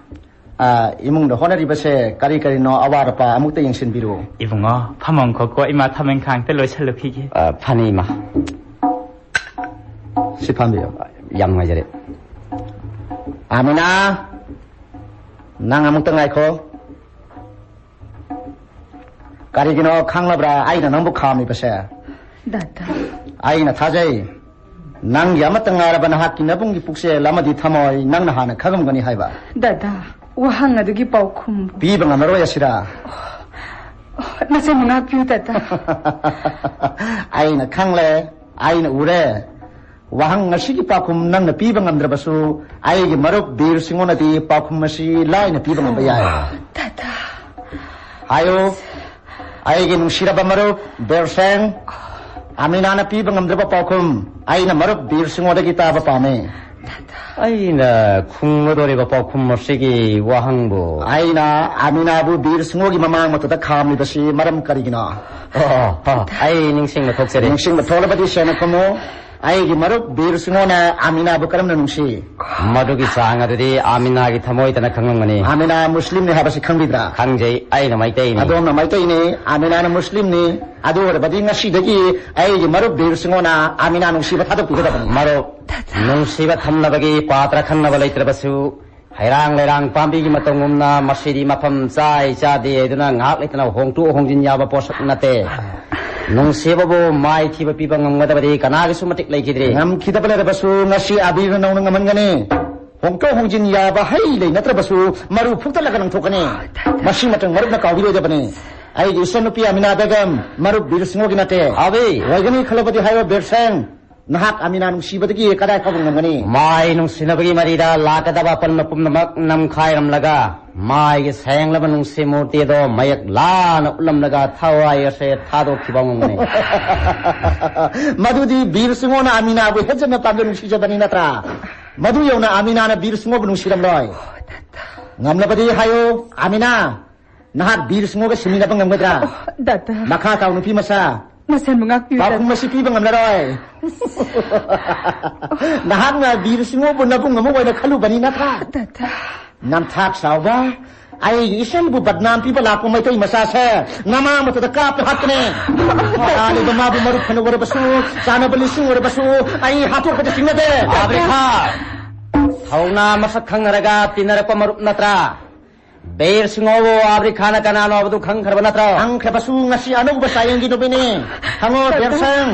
ꯑ, ꯏꯃꯨꯡꯗ ꯍꯣꯠꯅꯔꯤꯕꯁꯦ ꯀꯔꯤ ꯀꯔꯤꯅꯣ, ꯑꯋꯥꯠ ꯑꯄꯥ ꯑꯃꯨꯛꯇ ꯌꯦꯡꯁꯤꯟꯕꯤꯔꯨ꯫ ꯏꯕꯨꯡꯉꯣ, ꯐꯝꯃꯣ ꯈꯣꯠꯀꯣ, ꯏꯃꯥ ꯊꯕꯛ ꯏꯪꯈꯥꯡ ꯑꯝꯇ ꯂꯣꯏꯁꯤꯜꯂꯨꯈꯤꯒꯦ꯫ ꯑ, ꯐꯅꯤ, ꯏꯃꯥ꯫ ꯁꯤ ꯐꯝꯕꯤꯌꯨ꯫ ꯌꯥꯝ ꯅꯨꯡꯉꯥꯏꯖꯔꯦ꯫ ꯑꯃꯤꯅꯥ, ꯅꯪ ꯑꯃꯨꯛꯇ ꯉꯥꯏꯈꯣ꯫ ꯀꯔꯤꯒꯤꯅꯣ ꯈꯪꯂꯕ꯭ꯔꯥ ꯑꯩꯅ ꯅꯪꯕꯨ ꯈꯥꯝꯃꯤꯕꯁꯦ? ꯗꯥꯗꯥ꯫ ꯑꯩꯅ ꯊꯥꯖꯩ, ꯅꯪꯒꯤ ꯑꯃꯠꯇ ꯉꯥꯏꯔꯕ ꯅꯍꯥꯛꯀꯤ ꯅꯕꯨꯡꯒꯤ ꯄꯨꯛꯆꯦꯜ ꯑꯃꯗꯤ ꯊꯃꯣꯏ ꯅꯪꯅ ꯍꯥꯟꯅ ꯈꯪꯉꯝꯒꯅꯤ ꯍꯥꯏꯕ꯫ ꯗꯥꯗꯥ, ꯋꯥꯍꯪ ꯑꯗꯨꯒꯤ ꯄꯥꯎꯈꯨꯝ꯫ ꯄꯤꯕ ꯉꯝꯃꯔꯣꯏ ꯑꯁꯤꯔꯥ? ꯑꯣ, ꯅꯆꯟꯕꯨ ꯉꯥꯛꯄꯤꯌꯨ, ꯗꯥꯗꯥ꯫ ꯑꯩꯅ ꯈꯪꯂꯦ, ꯑꯩꯅ ꯎꯔꯦ꯫ ꯋꯥꯍꯪ ꯑꯁꯤꯒꯤ ꯄꯥꯎꯈꯨꯝ ꯅꯪꯅ ꯄꯤꯕ ꯉꯝꯗ꯭ꯔꯕꯁꯨ, ꯑꯩꯒꯤ ꯃꯔꯨꯞ ꯕꯤꯔ ꯁꯤꯡꯉꯣꯅꯗꯤ ꯄꯥꯎꯈꯨꯝ ꯑꯁꯤ ꯂꯥꯏꯅ ꯄꯤꯕ ꯉꯝꯕ ꯌꯥꯏ꯫ ꯗꯥꯗꯥ꯫ ꯍꯥꯏꯌꯨ, ꯑꯩꯒꯤ ꯅꯨꯡꯁꯤꯔꯕ ꯃꯔꯨꯞ ꯕꯤꯔ ꯁꯦꯡ, ꯑꯃꯤꯅꯥꯅ ꯄꯤꯕ ꯉꯝꯗ꯭ꯔꯕ ꯄꯥꯎꯈꯨꯝ ꯑꯩꯅ ꯃꯔꯨꯞ ꯕꯤꯔ ꯁꯤꯡꯉꯣꯗꯒꯤ ꯇꯥꯕ ꯄꯥꯝꯃꯤ꯫ ꯑꯩꯅ ꯈꯨꯝꯒꯗꯧꯔꯤꯕ ꯄꯥꯎꯈꯨꯝ ꯑꯁꯤꯒꯤ ꯋꯥꯍꯪꯕꯨ, ꯑꯩꯅ ꯑꯃꯤꯅꯥꯕꯨ ꯕꯤꯔ ꯁꯤꯡꯉꯣꯒꯤ ꯃꯃꯥꯡ ꯃꯛꯇꯗ ꯈꯥꯝꯂꯤꯕꯁꯤ ꯃꯔꯝ ꯀꯔꯤꯒꯤꯅꯣ? ꯑꯣ, ꯑꯣ, ꯑꯩ ꯅꯤꯡꯁꯤꯡꯕ ꯊꯣꯛꯆꯔꯦ꯫ ꯅꯤꯡꯁꯤꯡꯕ ꯊꯣꯛꯂꯕꯗꯤ ꯁꯦꯡꯅ ꯈꯨꯝꯃꯨ꯫ ꯑꯩꯒꯤ ꯃꯔꯨꯞ ꯕꯤꯔ ꯁꯤꯡꯉꯣꯅ ꯑꯃꯤꯅꯥꯕꯨ ꯀꯔꯝꯅ ꯅꯨꯡꯁꯤ? ꯃꯗꯨꯒꯤ ꯆꯥꯡ ꯑꯗꯨꯗꯤ ꯑꯃꯤꯅꯥꯒꯤ ꯊꯃꯣꯏꯇꯅ ꯈꯪꯂꯝꯒꯅꯤ꯫ ꯑꯃꯤꯅꯥ ꯃꯨꯁꯂꯤꯝꯅꯤ ꯍꯥꯏꯕꯁꯤ ꯈꯪꯕꯤꯕ꯭ꯔꯥ? ꯈꯪꯖꯩ, ꯑꯩꯅ ꯃꯩꯇꯩꯅꯤ꯫ ꯑꯗꯣꯝꯅ ꯃꯩꯇꯩꯅꯤ, ꯑꯃꯤꯅꯥꯅ ꯃꯨꯁꯂꯤꯝꯅꯤ꯫ ꯑꯗꯨ ꯑꯣꯏꯔꯕꯗꯤ ꯉꯁꯤꯗꯒꯤ ꯑꯩꯒꯤ ꯃꯔꯨꯞ ꯕꯤꯔ ꯁꯤꯡꯉꯣꯅ ꯑꯃꯤꯅꯥ ꯅꯨꯡꯁꯤꯕ ꯊꯥꯗꯣꯛꯄꯤꯒꯗꯕꯅꯤ꯫ ꯃꯔꯨꯞ, ꯅꯨꯡꯁꯤꯕ ꯊꯝꯅꯕꯒꯤ ꯄꯥꯇ꯭ꯔ ꯈꯪꯅꯕ ꯂꯩꯇ꯭ꯔꯕꯁꯨ, ꯍꯩꯔꯥꯡ ꯂꯩꯔꯥꯡ ꯄꯥꯝꯕꯤꯒꯤ ꯃꯇꯧꯒꯨꯝꯅ ꯃꯁꯤꯗꯤ ꯃꯐꯝ ꯆꯥꯏ ꯆꯥꯗꯦ ꯍꯥꯏꯗꯨꯅ ꯉꯥꯏꯍꯥꯛ ꯂꯩꯇꯅ ꯍꯣꯡꯗꯣꯛ ꯍꯣꯡꯖꯤꯟ ꯌꯥꯕ ꯄꯣꯠꯁꯛ ꯅꯠꯇꯦ꯫ ꯅꯨꯡꯁꯤꯕꯕꯨ ꯃꯥꯏꯊꯤꯕ ꯄꯤꯕ ꯉꯝꯒꯗꯕꯗꯤ ꯀꯅꯥꯒꯤꯁꯨ ꯃꯇꯤꯛ ꯂꯩꯈꯤꯗ꯭ꯔꯤ꯫ ꯉꯝꯈꯤꯗꯕ ꯂꯩꯔꯕꯁꯨ ꯉꯁꯤ ꯑꯕꯤꯔꯅ ꯅꯧꯅ ꯉꯝꯍꯟꯒꯅꯤ꯫ ꯍꯣꯡꯗꯣꯛ ꯍꯣꯡꯖꯤꯟ ꯌꯥꯕ ꯍꯩ ꯂꯩ ꯅꯠꯇ꯭ꯔꯕꯁꯨ ꯃꯔꯨ ꯐꯨꯛꯇꯠꯂꯒ ꯂꯪꯊꯣꯛꯀꯅꯤ꯫ ꯃꯁꯤꯃꯇꯪ ꯃꯔꯨꯞꯅ ꯀꯥꯎꯕꯤꯔꯣꯏꯗꯕꯅꯤ꯫ ꯑꯩꯒꯤ ꯏꯆꯟꯅꯨꯄꯤ ꯑꯃꯤꯅꯥ ꯕꯦꯒꯝ ꯃꯔꯨꯞ ꯕꯤꯔ ꯁꯤꯡꯍꯣꯒꯤ ꯅꯠꯇꯦ꯫ ꯑꯕꯤ! ꯑꯣꯏꯒꯅꯤ ꯈꯜꯂꯕꯗꯤ ꯍꯥꯏꯌꯣ ꯕꯤꯔ ꯁꯦꯡ꯫ ꯅꯍꯥꯛ ꯑꯃꯤꯅꯥ ꯅꯨꯡꯁꯤꯕꯗꯒꯤ ꯀꯗꯥꯏ ꯐꯥꯎꯕ ꯉꯝꯒꯅꯤ? ꯃꯥꯏ ꯅꯨꯡꯁꯤꯅꯕꯒꯤ ꯃꯔꯤꯗ ꯂꯥꯛꯀꯗꯕ ꯑꯄꯟꯕ ꯄꯨꯝꯅꯃꯛ ꯅꯝꯈꯥꯏꯔꯝꯂꯒ, ꯃꯥꯏꯒꯤ ꯁꯦꯡꯂꯕ ꯅꯨꯡꯁꯤ ꯃꯨꯔꯇꯤ ꯑꯗꯣ ꯃꯌꯦꯛ ꯂꯥꯅ ꯎꯠꯂꯝꯂꯒ ꯊꯋꯥꯏ ꯑꯁꯦ ꯊꯥꯗꯣꯛꯈꯤꯕ ꯉꯝꯒꯅꯤ꯫ ꯃꯗꯨꯗꯤ ꯕꯤꯔ ꯁꯤꯡꯍꯣꯅ ꯑꯃꯤꯅꯥꯕꯨ ꯍꯦꯟꯖꯟꯅ ꯄꯥꯝꯖ ꯅꯨꯡꯁꯤꯖꯕꯅꯤ ꯅꯠꯇ꯭ꯔꯥ? ꯃꯗꯨ ꯌꯧꯅ ꯑꯃꯤꯅꯥꯅ ꯕꯤꯔ ꯁꯤꯡꯍꯣꯕꯨ ꯅꯨꯡꯁꯤꯔꯝꯂꯣꯏ꯫ ꯉꯝꯂꯕꯗꯤ ꯍꯥꯏꯌꯣ, ꯑꯃꯤꯅꯥ, ꯅꯍꯥꯛ ꯕꯤꯔ ꯁꯤꯡꯍꯣꯒ ꯁꯤꯃꯤꯟꯅꯕ ꯉꯝꯒꯗ꯭ꯔꯥ? ꯑꯣ, ꯗꯥꯗꯥ꯫ ꯃꯈꯥ ꯇꯥꯎ, ꯅꯨꯄꯤ ꯃꯆꯥ꯫ ꯅꯆꯟꯕꯨ ꯉꯥꯛꯄꯤꯌꯨ, ꯄꯥꯎꯈꯨꯝ ꯗꯥꯗꯥ꯫ ꯑꯁꯤ ꯄꯤꯕ ꯉꯝꯂꯔꯣꯏ꯫ ꯅꯍꯥꯛꯅ ꯕꯤꯔ ꯁꯤꯡꯍꯣꯕꯨ ꯅꯕꯨꯡ ꯑꯃ ꯑꯣꯏꯅ ꯈꯜꯂꯨꯕꯅꯤ ꯅꯠꯇ꯭ꯔꯥ? ꯗꯥꯗꯥ꯫ ꯅꯝꯊꯥꯛ ꯆꯥꯎꯕ, ꯑꯩꯒꯤ ꯏꯆꯟꯕꯨ ꯕꯗꯅꯥꯝ ꯄꯤꯕ ꯂꯥꯛꯄ ꯃꯩꯇꯩ ꯃꯆꯥꯁꯦ ꯅꯃꯥ ꯃꯊꯛꯇ ꯀꯥꯞꯇ ꯍꯥꯠꯀꯅꯤ꯫ ꯇꯥꯜꯂꯤꯕ ꯃꯥꯕꯨ ꯃꯔꯨꯞ ꯐꯅ ꯑꯣꯏꯔꯕꯁꯨ, ꯆꯥꯅꯕ ꯂꯤꯁꯤꯡ ꯑꯣꯏꯔꯕꯁꯨ ꯑꯩ ꯍꯥꯠꯇꯣꯛꯄꯗ ꯆꯤꯡꯅꯗꯦ꯫ ꯑꯥꯕ꯭ꯔꯤꯈꯥ, ꯊꯧꯅꯥ ꯃꯁꯛ ꯈꯪꯅꯔꯒ ꯇꯤꯟꯅꯔꯛꯄ ꯃꯔꯨꯞ ꯅꯠꯇ꯭ꯔꯥ? ꯕꯤꯔ ꯁꯤꯡꯍꯕꯨ ꯑꯥꯕ꯭ꯔꯤꯈꯥꯅ ꯀꯅꯥꯅꯣ ꯍꯥꯏꯕꯗꯨ ꯈꯪꯈ꯭ꯔꯕ ꯅꯠꯇ꯭ꯔꯣ? ꯈꯪꯈ꯭ꯔꯕꯁꯨ ꯉꯁꯤ ꯑꯅꯧꯕ ꯆꯥꯌꯦꯡꯒꯤ ꯅꯨꯃꯤꯠꯅꯤ꯫ ꯍꯪꯉꯣ, ꯕꯤꯔ ꯁꯤꯡ,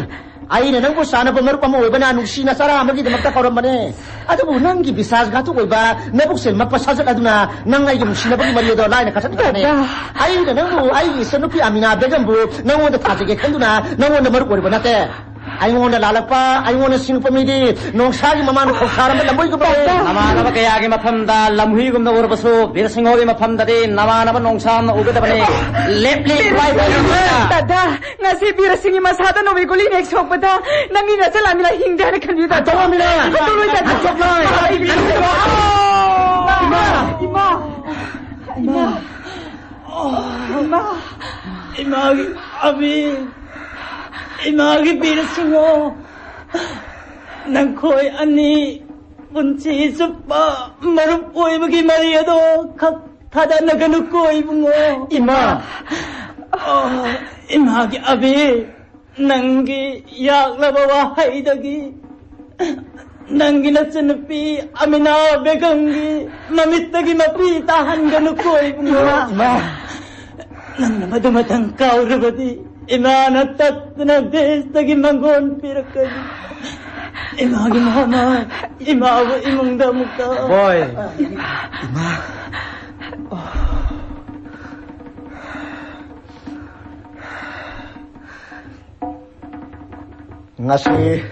ꯑꯩꯅ ꯅꯪꯕꯨ ꯆꯥꯅꯕ ꯃꯔꯨꯞ ꯑꯃ ꯑꯣꯏꯕꯅ ꯅꯨꯡꯁꯤꯅ ꯆꯔꯥ ꯑꯃꯒꯤꯗꯃꯛꯇ ꯀꯧꯔꯝꯕꯅꯦ꯫ ꯑꯗꯨꯕꯨ ꯅꯪꯒꯤ ꯕꯤꯁꯥꯁ ꯘꯥꯇꯨꯛ ꯑꯣꯏꯕ ꯅꯕꯨꯛ ꯆꯦꯜꯃꯛꯄ ꯁꯥꯖꯠ ꯑꯗꯨꯅ ꯅꯪ ꯑꯩꯒꯤ ꯅꯨꯡꯁꯤꯅꯕꯒꯤ ꯃꯔꯤ ꯑꯗꯣ ꯂꯥꯏꯅ ꯀꯛꯊꯠꯈ꯭ꯔꯕꯅꯦ꯫ ꯗꯥꯗꯥ꯫ ꯑꯩꯅ ꯅꯪꯕꯨ ꯑꯩꯒꯤ ꯏꯆꯟꯅꯨꯄꯤ ꯑꯃꯤꯅꯥ ꯕꯦꯒꯝꯕꯨ ꯅꯪꯉꯣꯟꯗ ꯊꯥꯖꯒꯦ ꯈꯟꯗꯨꯅ ꯅꯪꯉꯣꯟꯗ ꯃꯔꯨꯞ ꯑꯣꯏꯔꯨꯕ ꯅꯠꯇꯦ꯫ ꯑꯩꯉꯣꯟꯗ ꯂꯥꯜꯂꯛꯄ, ꯑꯩꯉꯣꯟꯗ ꯁꯤꯡꯉꯛꯄ ꯃꯤꯗꯤ ꯅꯣꯡꯁꯥꯒꯤ ꯃꯃꯥꯡꯗ ꯈꯣꯡꯁꯥꯔꯝꯕ ꯂꯝꯍꯨꯏꯒꯨꯝꯕꯅꯤ꯫ ꯅꯃꯥꯟꯅꯕ ꯀꯌꯥꯒꯤ ꯃꯐꯝꯗ ꯂꯝꯍꯨꯏꯒꯨꯝꯅ ꯎꯔꯕꯁꯨ ꯕꯤꯔ ꯁꯤꯡꯍꯒꯤ ꯃꯐꯝꯗꯗꯤ ꯅꯃꯥꯟꯅꯕ ꯅꯣꯡꯁꯥꯝꯅ ꯎꯒꯗꯕꯅꯤ꯫ ꯂꯦꯞꯂꯤ ꯄꯥꯏꯕ꯫ ꯗꯥꯗꯥ, ꯉꯁꯤ ꯕꯤꯔ ꯁꯤꯡꯒꯤ ꯃꯁꯥꯗ ꯅꯣꯡꯃꯩ ꯒꯨꯂꯤ ꯍꯦꯛ ꯁꯣꯛꯄꯗ ꯅꯪꯒꯤ ꯅꯆꯜ ꯑꯃꯤꯅꯥ ꯍꯤꯡꯗꯦ ꯍꯥꯏꯅ ꯈꯟꯕꯤꯌꯨ, ꯗꯥꯗꯥ꯫ ꯍꯟꯗꯣꯛꯑꯣ, ꯑꯃꯤꯅꯥ꯫ ꯍꯟꯗꯣꯛꯂꯣꯏ, ꯗꯥꯗꯥ꯫ ꯍꯟꯗꯣꯛꯂꯣꯏ꯫ ꯏꯃꯥ! ꯏꯃꯥ! ꯏꯃꯥ! ꯏꯃꯥ! ꯏꯃꯥꯒꯤ ꯑꯕꯤ, ꯏꯃꯥꯒꯤ ꯕꯤꯔ ꯁꯤꯡꯍ, ꯅꯈꯣꯏ ꯑꯅꯤ ꯄꯨꯟꯁꯤ ꯆꯨꯞꯄ ꯃꯔꯨꯞ ꯑꯣꯏꯕꯒꯤ ꯃꯔꯤ ꯑꯗꯣ ꯈꯛ ꯊꯥꯗꯅꯒꯅꯨꯀꯣ, ꯏꯕꯨꯡꯉꯣ꯫ ꯏꯃꯥ! ꯑꯣ, ꯏꯃꯥꯒꯤ ꯑꯕꯤ, ꯅꯪꯒꯤ ꯌꯥꯛꯂꯕ ꯋꯥꯍꯩꯗꯒꯤ ꯅꯪꯒꯤ ꯅꯆꯟꯅꯨꯄꯤ ꯑꯃꯤꯅꯥ ꯕꯦꯒꯝꯒꯤ ꯃꯃꯤꯠꯇꯒꯤ ꯃꯄꯤ ꯇꯥꯍꯟꯒꯅꯨꯀꯣ, ꯏꯕꯨꯡꯉꯣ꯫ ꯏꯃꯥ! ꯅꯪꯅ ꯃꯗꯨꯃꯇꯪ ꯀꯥꯎꯔꯕꯗꯤ ꯏꯃꯥꯅ ꯇꯠꯇꯅ ꯗꯦꯁꯇꯒꯤ ꯃꯪꯒꯣꯟ ꯄꯤꯔꯛꯀꯅꯤ꯫ ꯏꯃꯥꯒꯤ ꯃꯃꯥ, ꯏꯃꯥꯕꯨ ꯏꯃꯨꯡꯗ ꯑꯃꯨꯛꯇ꯫ ꯕꯣꯏ! ꯏꯃꯥ! ꯉꯁꯤ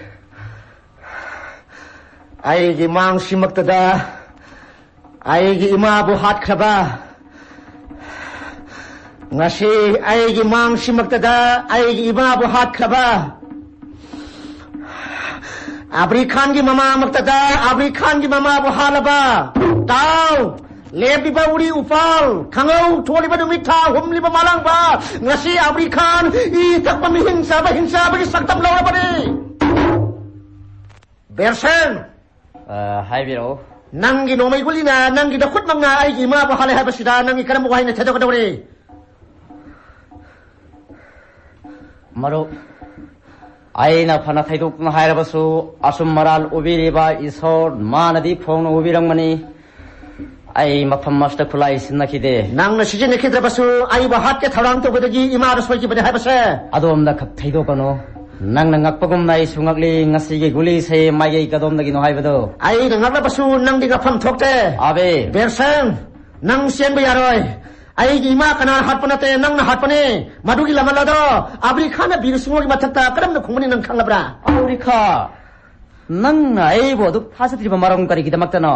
ꯑꯩꯒꯤ ꯃꯥꯡꯁꯤꯃꯛꯇꯗ ꯑꯩꯒꯤ ꯏꯃꯥꯕꯨ ꯍꯥꯠꯈ꯭ꯔꯕ, ꯉꯁꯤ ꯑꯩꯒꯤ ꯃꯥꯡꯁꯤꯃꯛꯇꯗ ꯑꯩꯒꯤ ꯏꯃꯥꯕꯨ ꯍꯥꯠꯈ꯭ꯔꯕ, ꯑꯕ꯭ꯔꯤ ꯈꯥꯟꯒꯤ ꯃꯃꯥꯃꯛꯇꯗ ꯑꯕ꯭ꯔꯤ ꯈꯥꯟꯒꯤ ꯃꯃꯥꯕꯨ ꯍꯥꯠꯂꯕ, ꯇꯥꯎ, ꯂꯦꯞꯂꯤꯕ ꯎꯔꯤ ꯎꯄꯥꯜ, ꯈꯪꯍꯧ ꯊꯣꯛꯂꯤꯕ ꯅꯨꯃꯤꯠ ꯊꯥ ꯍꯨꯝꯂꯤꯕ ꯃꯥꯂꯪꯕ, ꯉꯁꯤ ꯑꯕ꯭ꯔꯤ ꯈꯥꯟ ꯏ ꯊꯛꯄ ꯃꯤꯍꯤꯡ ꯆꯥꯕ ꯍꯤꯡꯆꯥꯕꯒꯤ ꯁꯛꯇꯝ ꯂꯧꯔꯕꯅꯤ꯫ ꯕꯦꯔꯁꯦꯟ! ꯑ, ꯍꯥꯏꯕꯤꯔꯛꯎ꯫ ꯅꯪꯒꯤ ꯅꯣꯡꯃꯩ ꯒꯨꯂꯤꯅ ꯅꯪꯒꯤ ꯅꯈꯨꯠꯃꯛꯅ ꯑꯩꯒꯤ ꯏꯃꯥꯕꯨ ꯍꯥꯠꯂꯦ ꯍꯥꯏꯕꯁꯤꯗ ꯅꯪꯒꯤ ꯀꯔꯝꯕ ꯋꯥꯍꯩꯅ ꯊꯥꯗꯣꯛꯀꯗꯧꯔꯤ? ꯃꯔꯨꯞ, ꯑꯩꯅ ꯐꯅ ꯊꯩꯗꯣꯛꯇꯨꯅ ꯍꯥꯏꯔꯕꯁꯨ, ꯑꯆꯨꯝ ꯑꯔꯥꯟ ꯎꯕꯤꯔꯤꯕ ꯏꯁꯣꯔ ꯃꯥꯅꯗꯤ ꯐꯣꯡꯅ ꯎꯕꯤꯔꯝꯒꯅꯤ꯫ ꯑꯩ ꯃꯐꯝ ꯑꯁꯤꯗ ꯈꯨꯠꯂꯥꯏ ꯁꯤꯖꯤꯟꯅꯈꯤꯗꯦ꯫ ꯅꯪꯅ ꯁꯤꯖꯤꯟꯅꯈꯤꯗ꯭ꯔꯕꯁꯨ, ꯑꯩꯕꯨ ꯍꯥꯠꯀꯦ ꯊꯧꯔꯥꯡ ꯇꯧꯕꯗꯒꯤ ꯏꯃꯥꯗ ꯁꯣꯏꯈꯤꯕꯅꯦ ꯍꯥꯏꯕꯁꯦ꯫ ꯑꯗꯣꯝꯗ ꯈꯛ ꯊꯩꯗꯣꯛꯀꯅꯨ꯫ ꯅꯪꯅ ꯉꯛꯄꯒꯨꯝꯅ ꯑꯩꯁꯨ ꯉꯛꯂꯤ꯫ ꯉꯁꯤꯒꯤ ꯒꯨꯂꯤꯁꯦ ꯃꯥꯏꯀꯩ ꯀꯗꯣꯝꯗꯒꯤꯅꯣ ꯍꯥꯏꯕꯗꯣ꯫ ꯑꯩꯅ ꯉꯛꯂꯕꯁꯨ ꯅꯪꯗꯤ ꯉꯛꯐꯝ ꯊꯣꯛꯇꯦ꯫ ꯑꯕꯦ꯫ ꯕꯤꯔꯁꯪ, ꯅꯪ ꯆꯦꯟꯕ ꯌꯥꯔꯣꯏ꯫ ꯑꯩꯒꯤ ꯏꯃꯥ ꯀꯅꯥꯅ ꯍꯥꯠꯄ ꯅꯠꯇꯦ, ꯅꯪꯅ ꯍꯥꯠꯄꯅꯦ꯫ ꯃꯗꯨꯒꯤ ꯂꯃꯟ ꯑꯗꯣ ꯑꯕ꯭ꯔꯤ ꯈꯥꯟꯅ ꯕꯤꯔ ꯁꯤꯡꯍꯣꯒꯤ ꯃꯊꯛꯇ ꯀꯔꯝꯅ ꯈꯨꯝꯒꯅꯤ ꯅꯪ ꯈꯪꯂꯕ꯭ꯔꯥ? ꯑꯕ꯭ꯔꯤ ꯈꯥ, ꯅꯪꯅ ꯑꯩꯕꯨ ꯑꯗꯨꯛ ꯊꯥꯖꯗ꯭ꯔꯤꯕ ꯃꯔꯝ ꯀꯔꯤꯒꯤꯗꯃꯛꯇꯅꯣ?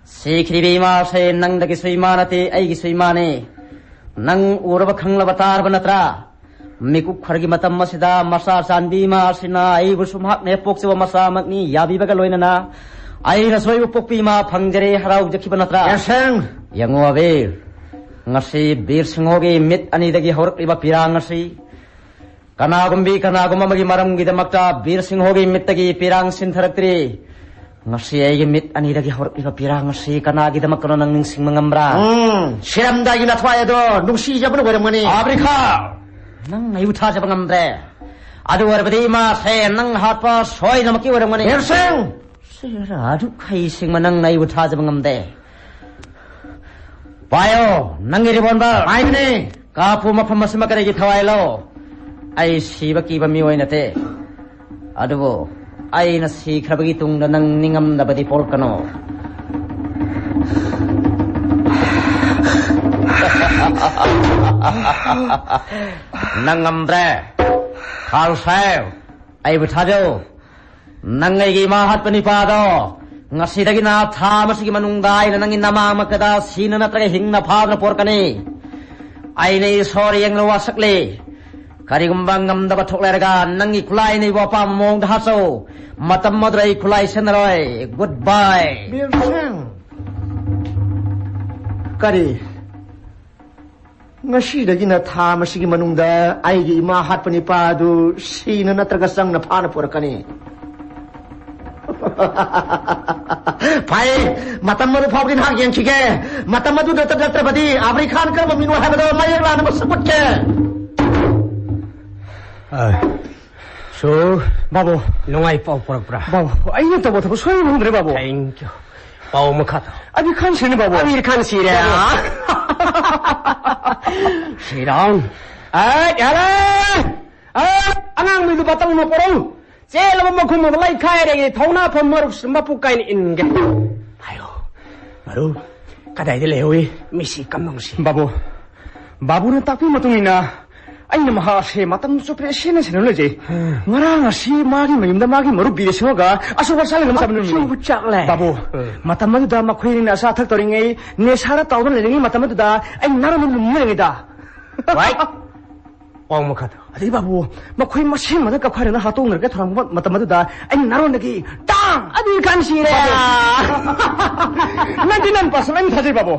ꯁꯤꯈ꯭ꯔꯤꯕ ꯏꯃꯥꯁꯦ ꯅꯪꯗꯒꯤꯁꯨ ꯏꯃꯥ ꯅꯠꯇꯦ, ꯑꯩꯒꯤꯁꯨ ꯏꯃꯥꯅꯦ꯫ ꯅꯪ ꯎꯔꯕ, ꯈꯪꯂꯕ, ꯇꯥꯔꯕ ꯅꯠꯇ꯭ꯔꯥ? ꯃꯤꯀꯨꯞ ꯈꯔꯒꯤ ꯃꯇꯝ ꯑꯁꯤꯗ ꯃꯆꯥ ꯆꯥꯟꯕꯤ ꯏꯃꯥ ꯑꯁꯤꯅ ꯑꯩꯕꯨꯁꯨ ꯃꯍꯥꯛꯅ ꯍꯦꯛ ꯄꯣꯛꯆꯕ ꯃꯆꯥꯃꯛꯅꯤ ꯌꯥꯕꯤꯕꯒ ꯂꯣꯏꯅꯅ ꯑꯩꯅꯁꯨ ꯑꯩꯕꯨ ꯄꯣꯛꯄꯤ ꯏꯃꯥ ꯐꯪꯖꯔꯦ ꯍꯔꯥꯎꯖꯈꯤꯕ ꯅꯠꯇ꯭ꯔꯥ? ꯌꯥꯁꯪ! ꯌꯦꯡꯉꯨ ꯑꯕꯤꯔ, ꯉꯁꯤ ꯕꯤꯔ ꯁꯤꯡꯍꯣꯒꯤ ꯃꯤꯠ ꯑꯅꯤꯗꯒꯤ ꯍꯧꯔꯛꯂꯤꯕ ꯄꯤꯔꯥꯡ ꯑꯁꯤ ꯀꯅꯥꯒꯨꯝꯕꯤ ꯀꯅꯥꯒꯨꯝꯕ ꯑꯃꯒꯤ ꯃꯔꯝꯒꯤꯗꯃꯛꯇ ꯕꯤꯔ ꯁꯤꯡꯍꯣꯒꯤ ꯃꯤꯠꯇꯒꯤ ꯄꯤꯔꯥꯡ ꯁꯤꯟꯊꯔꯛꯇ꯭ꯔꯤ꯫ ꯉꯁꯤ ꯑꯩꯒꯤ ꯃꯤꯠ ꯑꯅꯤꯗꯒꯤ ꯍꯧꯔꯛꯂꯤꯕ ꯄꯤꯔꯥꯡ ꯑꯁꯤ ꯀꯅꯥꯒꯤꯗꯃꯛꯇꯅꯣ ꯅꯪ ꯅꯤꯡꯁꯤꯡꯕ ꯉꯝꯕ꯭ꯔꯥ? ꯎꯝ, ꯁꯤꯔꯝꯗꯥꯏꯒꯤ ꯅꯊ꯭ꯋꯥꯏ ꯑꯗꯣ ꯅꯨꯡꯁꯤꯖꯕꯅ ꯑꯣꯏꯔꯝꯒꯅꯤ꯫ ꯑꯕ꯭ꯔꯤꯈꯥ! ꯅꯪ ꯑꯩꯕꯨ ꯊꯥꯖꯕ ꯉꯝꯗ꯭ꯔꯦ꯫ ꯑꯗꯨ ꯑꯣꯏꯔꯕꯗꯤ ꯏꯃꯥꯁꯦ ꯅꯪ ꯍꯥꯠꯄ ꯁꯣꯏꯗꯅꯃꯛꯀꯤ ꯑꯣꯏꯔꯝꯒꯅꯤ꯫ ꯕꯤꯔ ꯁꯤꯡ! ꯁꯤꯔ ꯑꯗꯨꯛ ꯍꯩꯁꯤꯡꯕ ꯅꯪꯅ ꯑꯩꯕꯨ ꯊꯥꯖꯕ ꯉꯝꯗꯦ꯫ ꯄꯥꯏꯌꯣ, ꯅꯪꯒꯤ ꯔꯤꯚꯣꯜꯚꯔ꯫ ꯄꯥꯏꯕꯅꯦ꯫ ꯀꯥꯞꯄꯨ, ꯃꯐꯝ ꯑꯁꯤꯃꯛ ꯀꯔꯤꯒꯤ ꯊꯋꯥꯏ ꯂꯧ? ꯑꯩ ꯁꯤꯕ ꯀꯤꯕ ꯃꯤꯑꯣꯏ ꯅꯠꯇꯦ꯫ ꯑꯗꯨꯕꯨ ꯑꯩꯅ ꯁꯤꯈ꯭ꯔꯕꯒꯤ ꯇꯨꯡꯗ ꯅꯪ ꯅꯤꯡꯉꯝꯗꯕꯗꯤ ꯄꯣꯛꯂꯛꯀꯅꯨ꯫ ꯅꯪ ꯉꯝꯗ꯭ꯔꯦ꯫ ꯈꯥꯜ ꯁꯥꯍꯦꯕ, ꯑꯩꯕꯨ ꯊꯥꯖꯧ꯫ ꯅꯪ ꯑꯩꯒꯤ ꯏꯃꯥ ꯍꯥꯠꯄ ꯅꯤꯄꯥꯗꯣ ꯉꯁꯤꯗꯒꯤꯅ ꯊꯥ ꯑꯃꯁꯤꯒꯤ ꯃꯅꯨꯡꯗ ꯑꯩꯅ ꯅꯪꯒꯤ ꯅꯃꯥꯡꯃꯛꯇꯗ ꯁꯤꯅ ꯅꯠꯇ꯭ꯔꯒ ꯍꯤꯡꯅ ꯐꯥꯗꯨꯅ ꯄꯣꯔꯛꯀꯅꯤ꯫ ꯑꯩꯅ ꯏꯁꯣꯔ ꯌꯦꯡꯂꯨ ꯋꯥꯁꯛꯂꯤ꯫ ꯀꯔꯤꯒꯨꯝꯕ ꯉꯝꯗꯕ ꯊꯣꯛꯂꯔꯒ ꯅꯪꯒꯤ ꯈꯨꯠꯂꯥꯏꯅ ꯑꯩꯕꯨ ꯑꯄꯥꯝꯕ ꯃꯑꯣꯡꯗ ꯍꯥꯠꯆꯧ꯫ ꯃꯇꯝ ꯑꯗꯨꯗ ꯑꯩ ꯈꯨꯠꯂꯥꯏ ꯁꯤꯖꯤꯟꯅꯔꯣꯏ꯫ Goodbye꯫ ꯕꯤꯔ ꯁꯤꯡ! ꯀꯔꯤ? ꯉꯁꯤꯗꯒꯤꯅ ꯊꯥ ꯑꯃꯁꯤꯒꯤ ꯃꯅꯨꯡꯗ ꯑꯩꯒꯤ ꯏꯃꯥ ꯍꯥꯠꯄ ꯅꯤꯄꯥ ꯑꯗꯨ ꯁꯤꯅ ꯅꯠꯇ꯭ꯔꯒ ꯆꯪꯅ ꯐꯥꯅ ꯄꯨꯔꯛꯀꯅꯤ꯫ ꯐꯩ, ꯃꯇꯝ ꯑꯗꯨ ꯐꯥꯎꯕꯗꯤ ꯅꯍꯥꯛ ꯌꯦꯡꯈꯤꯒꯦ꯫ ꯃꯇꯝ ꯑꯗꯨꯗ ꯆꯠꯂꯛꯇ꯭ꯔꯕꯗꯤ ꯑꯕꯤꯔ ꯈꯥꯟ ꯀꯔꯝꯕ ꯃꯤꯅꯣ ꯍꯥꯏꯕꯗꯣ ꯃꯌꯦꯛ ꯂꯥꯅ ꯃꯁꯛ ꯎꯠꯀꯦ꯫ ꯑ, ꯁꯨꯔ꯫ ꯕꯥꯕꯨ꯫ ꯅꯨꯡꯉꯥꯏ ꯄꯥꯎ ꯄꯨꯔꯛꯄ꯭ꯔꯥ? ꯕꯥꯕꯨ, ꯑꯩꯅ ꯇꯧꯕ ꯊꯕꯛ ꯁꯣꯏꯕ ꯉꯝꯗ꯭ꯔꯦ, ꯕꯥꯕꯨ꯫ Thank you. ꯄꯥꯎ ꯃꯈꯥ ꯇꯥꯎ꯫ ꯑꯕꯤꯔ ꯈꯥꯟ ꯁꯤꯔꯦ, ꯕꯥꯕꯨ꯫ ꯑꯕꯤꯔ ꯈꯥꯟ ꯁꯤꯔꯦ꯫ ꯕꯥꯕꯨ꯫ ꯁꯤꯔꯥꯝ꯫ ꯑꯦ, ꯌꯥꯔꯦ꯫ ꯑꯦ, ꯑꯉꯥꯡ ꯃꯤꯗꯨ ꯕꯇꯜ ꯑꯃ ꯄꯣꯔꯛꯎ꯫ ꯆꯦꯜꯂꯕ ꯃꯈꯨꯝ ꯑꯃ ꯂꯩꯈꯥꯏꯔꯦ, ꯊꯧꯅꯥ ꯐꯝ ꯃꯔꯨꯞꯁꯨ ꯃꯄꯨ ꯀꯥꯏꯅ ꯏꯟꯒꯦ꯫ ꯍꯥꯏꯌꯣ, ꯃꯔꯨꯞ, ꯀꯗꯥꯏꯗ ꯂꯩꯍꯧꯏ ꯃꯤꯁꯤ ꯀꯝꯗꯧꯁꯤ? ꯕꯥꯕꯨ, ꯕꯥꯕꯨꯅ ꯇꯥꯛꯄꯤ ꯃꯇꯨꯡ ꯏꯟꯅ ꯑꯩꯅ ꯃꯍꯥꯛꯁꯦ ꯃꯇꯝ ꯆꯨꯞꯄꯦ ꯁꯦꯟꯅ ꯁꯦꯟꯅ ꯂꯩꯖꯩ꯫ ꯎꯝ꯫ ꯉꯔꯥꯡ ꯑꯁꯤ ꯃꯥꯒꯤ ꯃꯌꯨꯝꯗ ꯃꯥꯒꯤ ꯃꯔꯨꯞ ꯕꯤꯔꯦꯁꯤꯡꯍꯒ ꯑꯁꯣꯛ ꯑꯁꯥ ꯂꯩꯅꯕ ꯆꯥꯕ ꯅꯨꯃꯤꯠꯅꯤ꯫ ꯑꯆꯧꯕ ꯆꯥꯛꯂꯦ꯫ ꯕꯥꯕꯨ, ꯎꯝ꯫ ꯃꯇꯝ ꯑꯗꯨꯗ ꯃꯈꯣꯏ ꯑꯅꯤꯅ ꯑꯆꯥ ꯑꯊꯛ ꯇꯧꯔꯤꯉꯩ, ꯅꯦꯁꯥꯗ ꯇꯥꯎꯗꯨꯅ ꯂꯩꯔꯤꯉꯩ ꯃꯇꯝ ꯑꯗꯨꯗ ꯑꯩ ꯅꯥꯔꯣꯟꯗ ꯂꯨꯝꯂꯤꯉꯩꯗ꯫ Right. ꯄꯥꯎ ꯃꯈꯥ ꯇꯥꯎ꯫ ꯑꯗꯩ ꯕꯥꯕꯨ, ꯃꯈꯣꯏ ꯃꯁꯦꯟ ꯑꯃꯗ ꯀꯞꯈꯥꯏꯅꯅ ꯍꯥꯠꯇꯣꯛꯅꯔꯒ ꯊꯧꯔꯥꯡꯕ ꯃꯇꯝ ꯑꯗꯨꯗ ꯑꯩ ꯅꯥꯔꯣꯟꯗꯒꯤ ꯇꯥꯡ! ꯑꯕꯤꯔ ꯈꯥꯟ ꯁꯤꯔꯦ! ꯕꯥꯕꯨ꯫ Ninety nine percent ꯑꯩꯅ ꯊꯥꯖꯩ, ꯕꯥꯕꯨ꯫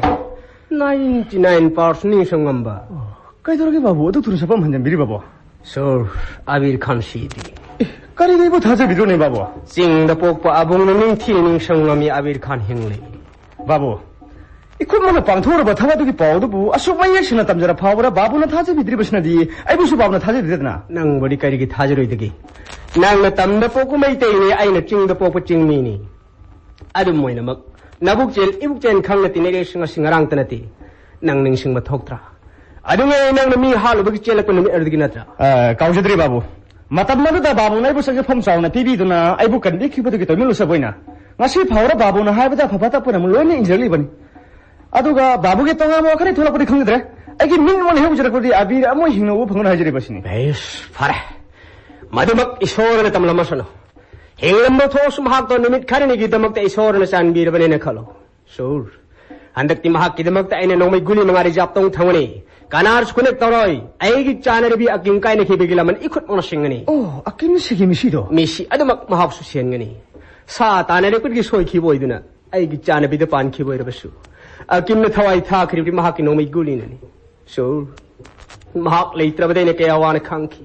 Ninety nine percent ꯅꯤꯡꯁꯤꯡ ꯉꯝꯕ꯫ ꯀꯩꯗꯧꯔꯒꯦ, ꯕꯥꯕꯨ? ꯑꯗꯨꯛ ꯊꯨꯅ ꯁꯛꯐꯝ ꯍꯟꯖꯤꯟꯕꯤꯔꯤꯕꯕꯣ? ꯁꯨꯔ, ꯑꯕꯤꯔ ꯈꯥꯟ ꯁꯤꯗ꯭ꯔꯤ꯫ ꯑꯦ, ꯀꯔꯤꯒꯤꯕꯨ ꯊꯥꯖꯕꯤꯗ꯭ꯔꯣꯅꯦ, ꯕꯥꯕꯨ? ꯆꯤꯡꯗ ꯄꯣꯛꯄ ꯑꯕꯨꯡꯅ ꯅꯤꯡꯊꯤ ꯅꯤꯡꯁꯤꯡ ꯉꯝꯃꯤ ꯑꯕꯤꯔ ꯈꯥꯟ ꯍꯤꯡꯂꯤ꯫ ꯕꯥꯕꯨ, ꯏꯈꯨꯠꯃꯛꯅ ꯄꯥꯡꯊꯣꯛꯎꯔꯕ ꯊꯕꯛ ꯑꯗꯨꯒꯤ ꯄꯥꯎ ꯑꯗꯨꯕꯨ ꯑꯁꯨꯛ ꯃꯌꯦꯛ ꯁꯦꯡꯅ ꯇꯝꯖꯔ ꯐꯥꯎꯕꯗ ꯕꯥꯕꯨꯅ ꯊꯥꯖꯕꯤꯗ꯭ꯔꯤꯕꯁꯤꯅꯗꯤ ꯑꯩꯕꯨꯁꯨ ꯕꯥꯕꯨꯅ ꯊꯥꯖꯕꯤꯗꯦꯗꯅ꯫ ꯅꯪꯕꯨꯗꯤ ꯀꯔꯤꯒꯤ ꯊꯥꯖꯔꯣꯏꯗꯒꯦ? ꯅꯪꯅ ꯇꯝꯗ ꯄꯣꯛꯄ ꯃꯩꯇꯩꯅꯤ, ꯑꯩꯅ ꯆꯤꯡꯗ ꯄꯣꯛꯄ ꯆꯤꯡꯃꯤꯅꯤ꯫ ꯑꯗꯨꯝ ꯑꯣꯏꯅꯃꯛ, ꯅꯕꯨꯛ ꯆꯦꯜ ꯏꯕꯨꯛ ꯆꯦꯜ ꯈꯪꯅ ꯇꯤꯟꯅꯔꯛꯏꯁꯤꯡ ꯑꯁꯤ ꯉꯔꯥꯡꯇ ꯅꯠꯇꯦ꯫ ꯅꯪ ꯅꯤꯡꯁꯤꯡꯕ ꯊꯣꯛꯇ꯭ꯔꯥ? ꯑꯗꯨꯉꯩ ꯅꯪꯅ ꯃꯤ ꯍꯥꯠꯂꯨꯕꯒꯤ ꯆꯦꯜꯂꯛꯄ ꯅꯨꯃꯤꯠ ꯑꯗꯨꯗꯒꯤ ꯅꯠꯇ꯭ꯔꯥ? ꯑ, ꯀꯥꯎꯖꯗ꯭ꯔꯤ, ꯕꯥꯕꯨ꯫ ꯃꯇꯝ ꯑꯗꯨꯗ ꯕꯥꯕꯨꯅ ꯑꯩꯕꯨ ꯆꯪꯖꯐꯝ ꯆꯥꯎꯅ ꯄꯤꯕꯤꯗꯨꯅ ꯑꯩꯕꯨ ꯀꯟꯕꯤꯈꯤꯕꯗꯨꯒꯤ ꯇꯣꯏꯃꯤꯜ ꯎꯁꯕ ꯑꯣꯏꯅ ꯉꯁꯤ ꯐꯥꯎꯕ ꯕꯥꯕꯨꯅ ꯍꯥꯏꯕꯗ ꯑꯐ ꯐꯠꯇ ꯄꯨꯝꯅꯃꯛ ꯂꯣꯏꯅ ꯏꯟꯖꯔꯛꯂꯤꯕꯅꯤ꯫ ꯑꯗꯨꯒ ꯕꯥꯕꯨꯒꯤ ꯇꯣꯉꯥꯟꯕ ꯋꯥꯈꯜ ꯊꯣꯛꯂꯛꯄꯗꯤ ꯈꯪꯖꯗ꯭ꯔꯦ꯫ ꯑꯩꯒꯤ ꯃꯤꯠꯃꯛꯅ ꯍꯦꯛ ꯎꯖꯔꯛꯄꯗꯤ ꯑꯕꯤꯔ ꯑꯃ ꯍꯤꯡꯅ ꯎꯕ ꯐꯪꯒꯅꯤ ꯍꯥꯏꯖꯔꯤꯕꯁꯤꯅꯤ꯫ ꯕꯦꯁ, ꯐꯔꯦ꯫ ꯃꯗꯨꯃꯛ ꯏꯁꯣꯔꯅ ꯇꯝꯂꯝꯃꯁꯅꯨ꯫ ꯍꯤꯡꯂꯝꯕ ꯊꯣꯛꯑꯁꯨ ꯃꯍꯥꯛꯇꯣ ꯅꯨꯃꯤꯠ ꯈꯔꯅꯤꯒꯤꯗꯃꯛꯇ ꯏꯁꯣꯔꯅ ꯆꯥꯟꯕꯤꯔꯕꯅꯦꯅ ꯈꯜꯂꯣ꯫ ꯁꯨꯔ, ꯍꯟꯗꯛꯇꯤ ꯃꯍꯥꯛꯀꯤꯗꯃꯛꯇ ꯑꯩꯅ ꯅꯣꯡꯃꯩ ꯒꯨꯂꯤ ꯃꯉꯥ reserve ꯇꯧ ꯊꯝꯒꯅꯤ꯫ ꯀꯅꯥꯁꯨ connect ꯇꯧꯔꯣꯏ꯫ ꯑꯩꯒꯤ ꯆꯥꯅꯔꯕꯤ ꯑꯀꯤꯝ ꯀꯥꯏꯅꯈꯤꯕꯒꯤ ꯂꯃꯟ ꯏꯈꯨꯠꯃꯛꯅ ꯁꯤꯡꯒꯅꯤ꯫ ꯑꯣ, ꯑꯀꯤꯝ ꯁꯤꯒꯤ ꯃꯤꯁꯤꯗꯣ? ꯃꯤꯁꯤ ꯑꯗꯨꯃꯛ ꯃꯍꯥꯛꯁꯨ ꯁꯦꯟꯒꯅꯤ꯫ ꯁꯥ ꯇꯥꯟꯅꯔꯛꯄꯗꯒꯤ ꯁꯣꯏꯈꯤꯕ ꯑꯣꯏꯗꯨꯅ ꯑꯩꯒꯤ ꯆꯥꯅꯕꯤꯗ ꯄꯥꯟꯈꯤꯕ ꯑꯣꯏꯔꯕꯁꯨ, ꯑꯀꯤꯝꯅ ꯊꯋꯥꯏ ꯊꯥꯈ꯭ꯔꯤꯕꯗꯤ ꯃꯍꯥꯛꯀꯤ ꯅꯣꯡꯃꯩ ꯒꯨꯂꯤꯅꯅꯤ꯫ ꯁꯨꯔ, ꯃꯍꯥꯛ ꯂꯩꯇ꯭ꯔꯕꯗ ꯑꯩꯅ ꯀꯌꯥ ꯋꯥꯅ ꯈꯥꯡꯈꯤ꯫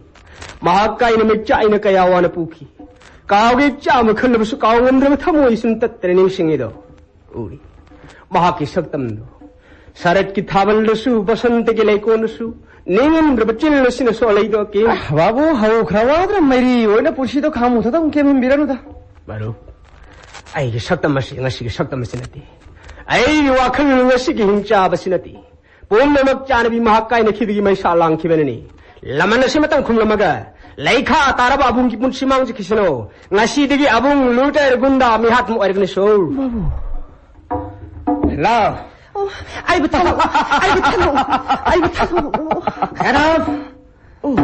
ꯃꯍꯥꯛ ꯀꯥꯏꯅ ꯃꯤꯠꯆꯥ ꯑꯩꯅ ꯀꯌꯥ ꯋꯥꯅ ꯄꯨꯈꯤ꯫ ꯀꯥꯎꯒꯦ ꯆꯥꯝꯃ ꯈꯜꯂꯕꯁꯨ ꯀꯥꯎ ꯉꯝꯗ꯭ꯔꯕ ꯊꯃꯣꯏ ꯁꯨꯝ ꯇꯠꯇꯅ ꯅꯤꯡꯁꯤꯡꯉꯤꯗꯣ꯫ ꯎꯏ, ꯃꯍꯥꯛꯀꯤ ꯁꯛꯇꯝꯗꯣ ꯁꯔꯠꯀꯤ ꯊꯥꯕꯜꯗꯁꯨ, ꯕꯁꯟꯇꯒꯤ ꯂꯩꯀꯣꯜꯗꯁꯨ ꯅꯤꯡꯉꯝꯗ꯭ꯔꯕ ꯆꯤꯜ ꯑꯁꯤꯅ ꯁꯣꯛꯍꯜꯂꯛꯏꯗꯣ ꯀꯦ꯫ ꯑꯥ, ꯕꯥꯕꯨ, ꯍꯧꯈ꯭ꯔꯕ ꯋꯥꯗꯨꯅ ꯃꯩꯔꯤ ꯑꯣꯏꯅ ꯄꯨꯟꯁꯤꯗꯣ ꯈꯥꯃꯨ ꯊꯛꯇ ꯑꯃꯨꯛ ꯀꯦꯝꯍꯟꯕꯤꯔꯅꯨꯗ꯫ ꯃꯔꯨꯞ, ꯑꯩꯒꯤ ꯁꯛꯇꯝ ꯑꯁꯤ ꯉꯁꯤꯒꯤ ꯁꯛꯇꯝ ꯑꯁꯤ ꯅꯠꯇꯦ꯫ ꯑꯩꯒꯤ ꯋꯥꯈꯜ ꯉꯁꯤꯒꯤ ꯍꯤꯡꯆꯥꯕ ꯑꯁꯤ ꯅꯠꯇꯦ꯫ ꯄꯨꯝꯅꯃꯛ ꯆꯥꯟꯅꯕꯤ ꯃꯍꯥꯛ ꯀꯥꯏꯅꯈꯤꯕꯒꯤ ꯃꯩꯁꯥ ꯂꯥꯡꯈꯤꯕꯅꯅꯤ꯫ ꯂꯃꯟ ꯑꯁꯤꯃꯇꯪ ꯈꯨꯝꯂꯝꯃꯒ ꯂꯩꯈꯥ ꯇꯥꯔꯕ ꯑꯕꯨꯡꯒꯤ ꯄꯨꯟꯁꯤ ꯃꯥꯡꯖꯈꯤꯁꯅꯨ꯫ ꯉꯁꯤꯗꯒꯤ ꯑꯕꯨꯡ ꯂꯨꯇꯔ ꯒꯨꯟꯗꯥ ꯃꯤꯍꯥꯠꯄ ꯑꯣꯏꯔꯒꯅꯤ ꯁꯣ꯫ ꯕꯥꯕꯨ꯫ ꯂꯥꯎ꯫ ꯑꯣ, ꯑꯩꯕꯨ ꯊꯥꯗꯣꯛꯑꯣ, ꯑꯩꯕꯨ ꯊꯥꯗꯣꯛꯑꯣ, ꯑꯩꯕꯨ ꯊꯥꯗꯣꯛꯑꯣ꯫ Get up! ꯑꯣ꯫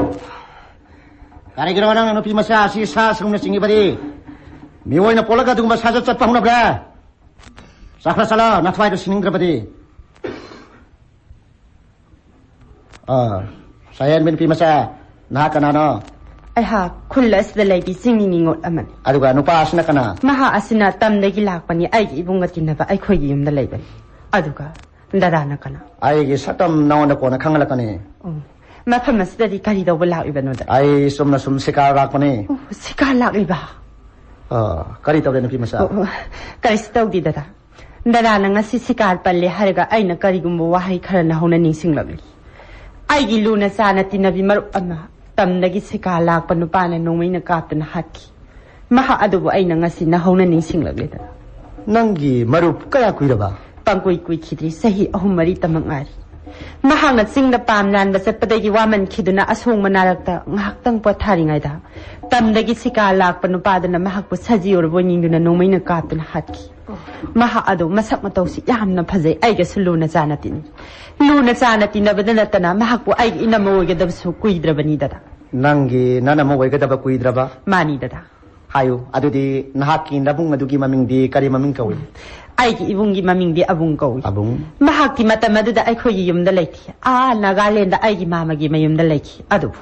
ꯀꯔꯤꯒꯤꯅꯣ ꯅꯪꯅ ꯅꯨꯄꯤ ꯃꯆꯥ ꯑꯁꯤ ꯁꯥ ꯁꯪꯅ ꯆꯤꯡꯉꯤꯕꯗꯤ? ꯃꯤꯑꯣꯏꯅ ꯄꯣꯛꯂꯒ ꯑꯗꯨꯒꯨꯝꯕ ꯁꯥꯖꯠ ꯆꯠꯄ ꯍꯧꯅꯕ꯭ꯔꯥ? ꯆꯠꯈ꯭ꯔ ꯆꯠꯂꯣ, ꯅꯊ꯭ꯋꯥꯏꯗꯣ ꯁꯤꯅꯤꯡꯗ꯭ꯔꯕꯗꯤ꯫ ꯑꯥ, ꯁꯥꯍꯦꯟꯕꯤ ꯅꯨꯄꯤ ꯃꯆꯥ, ꯅꯍꯥꯛ ꯀꯅꯥꯅꯣ? ꯑꯩꯍꯥꯛ ꯈꯨꯜ ꯑꯁꯤꯗ ꯂꯩꯕꯤ ꯆꯤꯡꯃꯤ ꯅꯤꯉꯣꯜ ꯑꯃꯅꯤ꯫ ꯑꯗꯨꯒ ꯅꯨꯄꯥ ꯑꯁꯤꯅ ꯀꯅꯥ? ꯃꯍꯥꯛ ꯑꯁꯤꯅ ꯇꯝꯗꯒꯤ ꯂꯥꯛꯄꯅꯤ, ꯑꯩꯒꯤ ꯏꯕꯨꯡꯒ ꯇꯤꯟꯅꯕ ꯑꯩꯈꯣꯏꯒꯤ ꯌꯨꯝꯗ ꯂꯩꯕꯅꯤ꯫ ꯑꯗꯨꯒ ꯗꯗꯥꯅ ꯀꯅꯥ? ꯑꯩꯒꯤ ꯁꯛꯇꯝ ꯅꯉꯣꯟꯗ ꯀꯣꯟꯅ ꯈꯪꯍꯜꯂꯛꯀꯅꯤ꯫ ꯑꯣ, ꯃꯐꯝ ꯑꯁꯤꯗꯗꯤ ꯀꯔꯤ ꯇꯧꯕ ꯂꯥꯛꯂꯤꯕꯅꯣꯗ? ꯑꯩ ꯆꯨꯝꯅ ꯁꯨꯝ ꯁꯤꯀꯥꯔ ꯂꯥꯛꯄꯅꯤ꯫ ꯑꯣ, ꯁꯤꯀꯥꯔ ꯂꯥꯛꯂꯤꯕ? ꯑꯥ, ꯀꯔꯤ ꯇꯧꯔꯦ ꯅꯨꯄꯤ ꯃꯆꯥ? ꯑꯣ, ꯑꯣ, ꯀꯔꯤꯁꯨ ꯇꯧꯗꯦ ꯗꯗꯥ꯫ ꯗꯗꯥꯅ ꯉꯁꯤ ꯁꯤꯀꯥꯔ ꯄꯜꯂꯦ ꯍꯥꯏꯔꯒ ꯑꯩꯅ ꯀꯔꯤꯒꯨꯝꯕ ꯋꯥꯍꯩ ꯈꯔ ꯅꯍꯧꯅ ꯅꯤꯡꯁꯤꯡꯂꯛꯂꯤ꯫ ꯑꯩꯒꯤ ꯂꯨꯅ ꯆꯥꯅ ꯇꯤꯟꯅꯕꯤ ꯃꯔꯨꯞ ꯑꯃ ꯇꯝꯗꯒꯤ ꯁꯤꯀꯥꯔ ꯂꯥꯛꯄ ꯅꯨꯄꯥꯅ ꯅꯣꯡꯃꯩꯅ ꯀꯥꯞꯇꯨꯅ ꯍꯥꯠꯈꯤ꯫ ꯃꯍꯥꯛ ꯑꯗꯨꯕꯨ ꯑꯩꯅ ꯉꯁꯤ ꯅꯍꯧꯅ ꯅꯤꯡꯁꯤꯡꯂꯛꯂꯦꯗꯅ꯫ ꯅꯪꯒꯤ ꯃꯔꯨꯞ ꯀꯌꯥ ꯀꯨꯏꯔꯕ? ꯄꯪꯀꯨꯏ ꯀꯨꯏꯈꯤꯗ꯭ꯔꯤ, ꯆꯍꯤ ꯑꯍꯨꯝ ꯃꯔꯤꯇꯃꯛ ꯉꯥꯏꯔꯤ꯫ ꯃꯍꯥꯛꯅ ꯆꯤꯡꯗ ꯄꯥꯝ ꯂꯥꯟꯕ ꯆꯠꯄꯗꯒꯤ ꯋꯥꯃꯟꯈꯤꯗꯨꯅ ꯑꯁꯣꯡꯕ ꯅꯥꯔꯛꯇ ꯉꯥꯏꯍꯥꯛꯇꯪ ꯄꯣꯊꯥꯔꯤꯉꯩꯗ ꯇꯝꯗꯒꯤ ꯁꯤꯀꯥꯔ ꯂꯥꯛꯄ ꯅꯨꯄꯥꯗꯨꯅ ꯃꯍꯥꯛꯄꯨ ꯁꯖꯤ ꯑꯣꯏꯔꯕꯣꯏ ꯅꯤꯡꯗꯨꯅ ꯅꯣꯡꯃꯩꯅ ꯀꯥꯞꯇꯨꯅ ꯍꯥꯠꯈꯤ꯫ ꯃꯍꯥꯛ ꯑꯗꯨ ꯃꯁꯛ ꯃꯇꯧꯁꯤ ꯌꯥꯝꯅ ꯐꯖꯩ, ꯑꯩꯒꯁꯨ ꯂꯨꯅ ꯆꯥꯅ ꯇꯤꯟꯅꯩ꯫ ꯂꯨꯅ ꯆꯥꯅ ꯇꯤꯟꯅꯕꯗ ꯅꯠꯇꯅ ꯃꯍꯥꯛꯄꯨ ꯑꯩꯒꯤ ꯏꯅꯝꯃ ꯑꯣꯏꯒꯗꯕꯁꯨ ꯀꯨꯏꯗ꯭ꯔꯕꯅꯤꯗꯅ꯫ ꯅꯪꯒꯤ ꯅꯅꯝꯃ ꯑꯣꯏꯒꯗꯕ ꯀꯨꯏꯗ꯭ꯔꯕ? ꯃꯥꯅꯤꯗꯅ꯫ ꯍꯥꯏꯌꯨ, ꯑꯗꯨꯗꯤ ꯅꯍꯥꯛꯀꯤ ꯅꯕꯨꯡ ꯑꯗꯨꯒꯤ ꯃꯃꯤꯡꯗꯤ ꯀꯔꯤ ꯃꯃꯤꯡ ꯀꯧꯏ? ꯑꯩꯒꯤ ꯏꯕꯨꯡꯒꯤ ꯃꯃꯤꯡꯗꯤ ꯑꯕꯨꯡ ꯀꯧꯏ꯫ ꯑꯕꯨꯡ? ꯃꯍꯥꯛꯇꯤ ꯃꯇꯝ ꯑꯗꯨꯗ ꯑꯩꯈꯣꯏꯒꯤ ꯌꯨꯝꯗ ꯂꯩꯇꯦ, ꯑꯥ ꯅꯥꯒꯥꯂꯦꯟꯗ ꯑꯩꯒꯤ ꯃꯥꯃꯒꯤ ꯃꯌꯨꯝꯗ ꯂꯩꯈꯤ꯫ ꯑꯗꯨꯕꯨ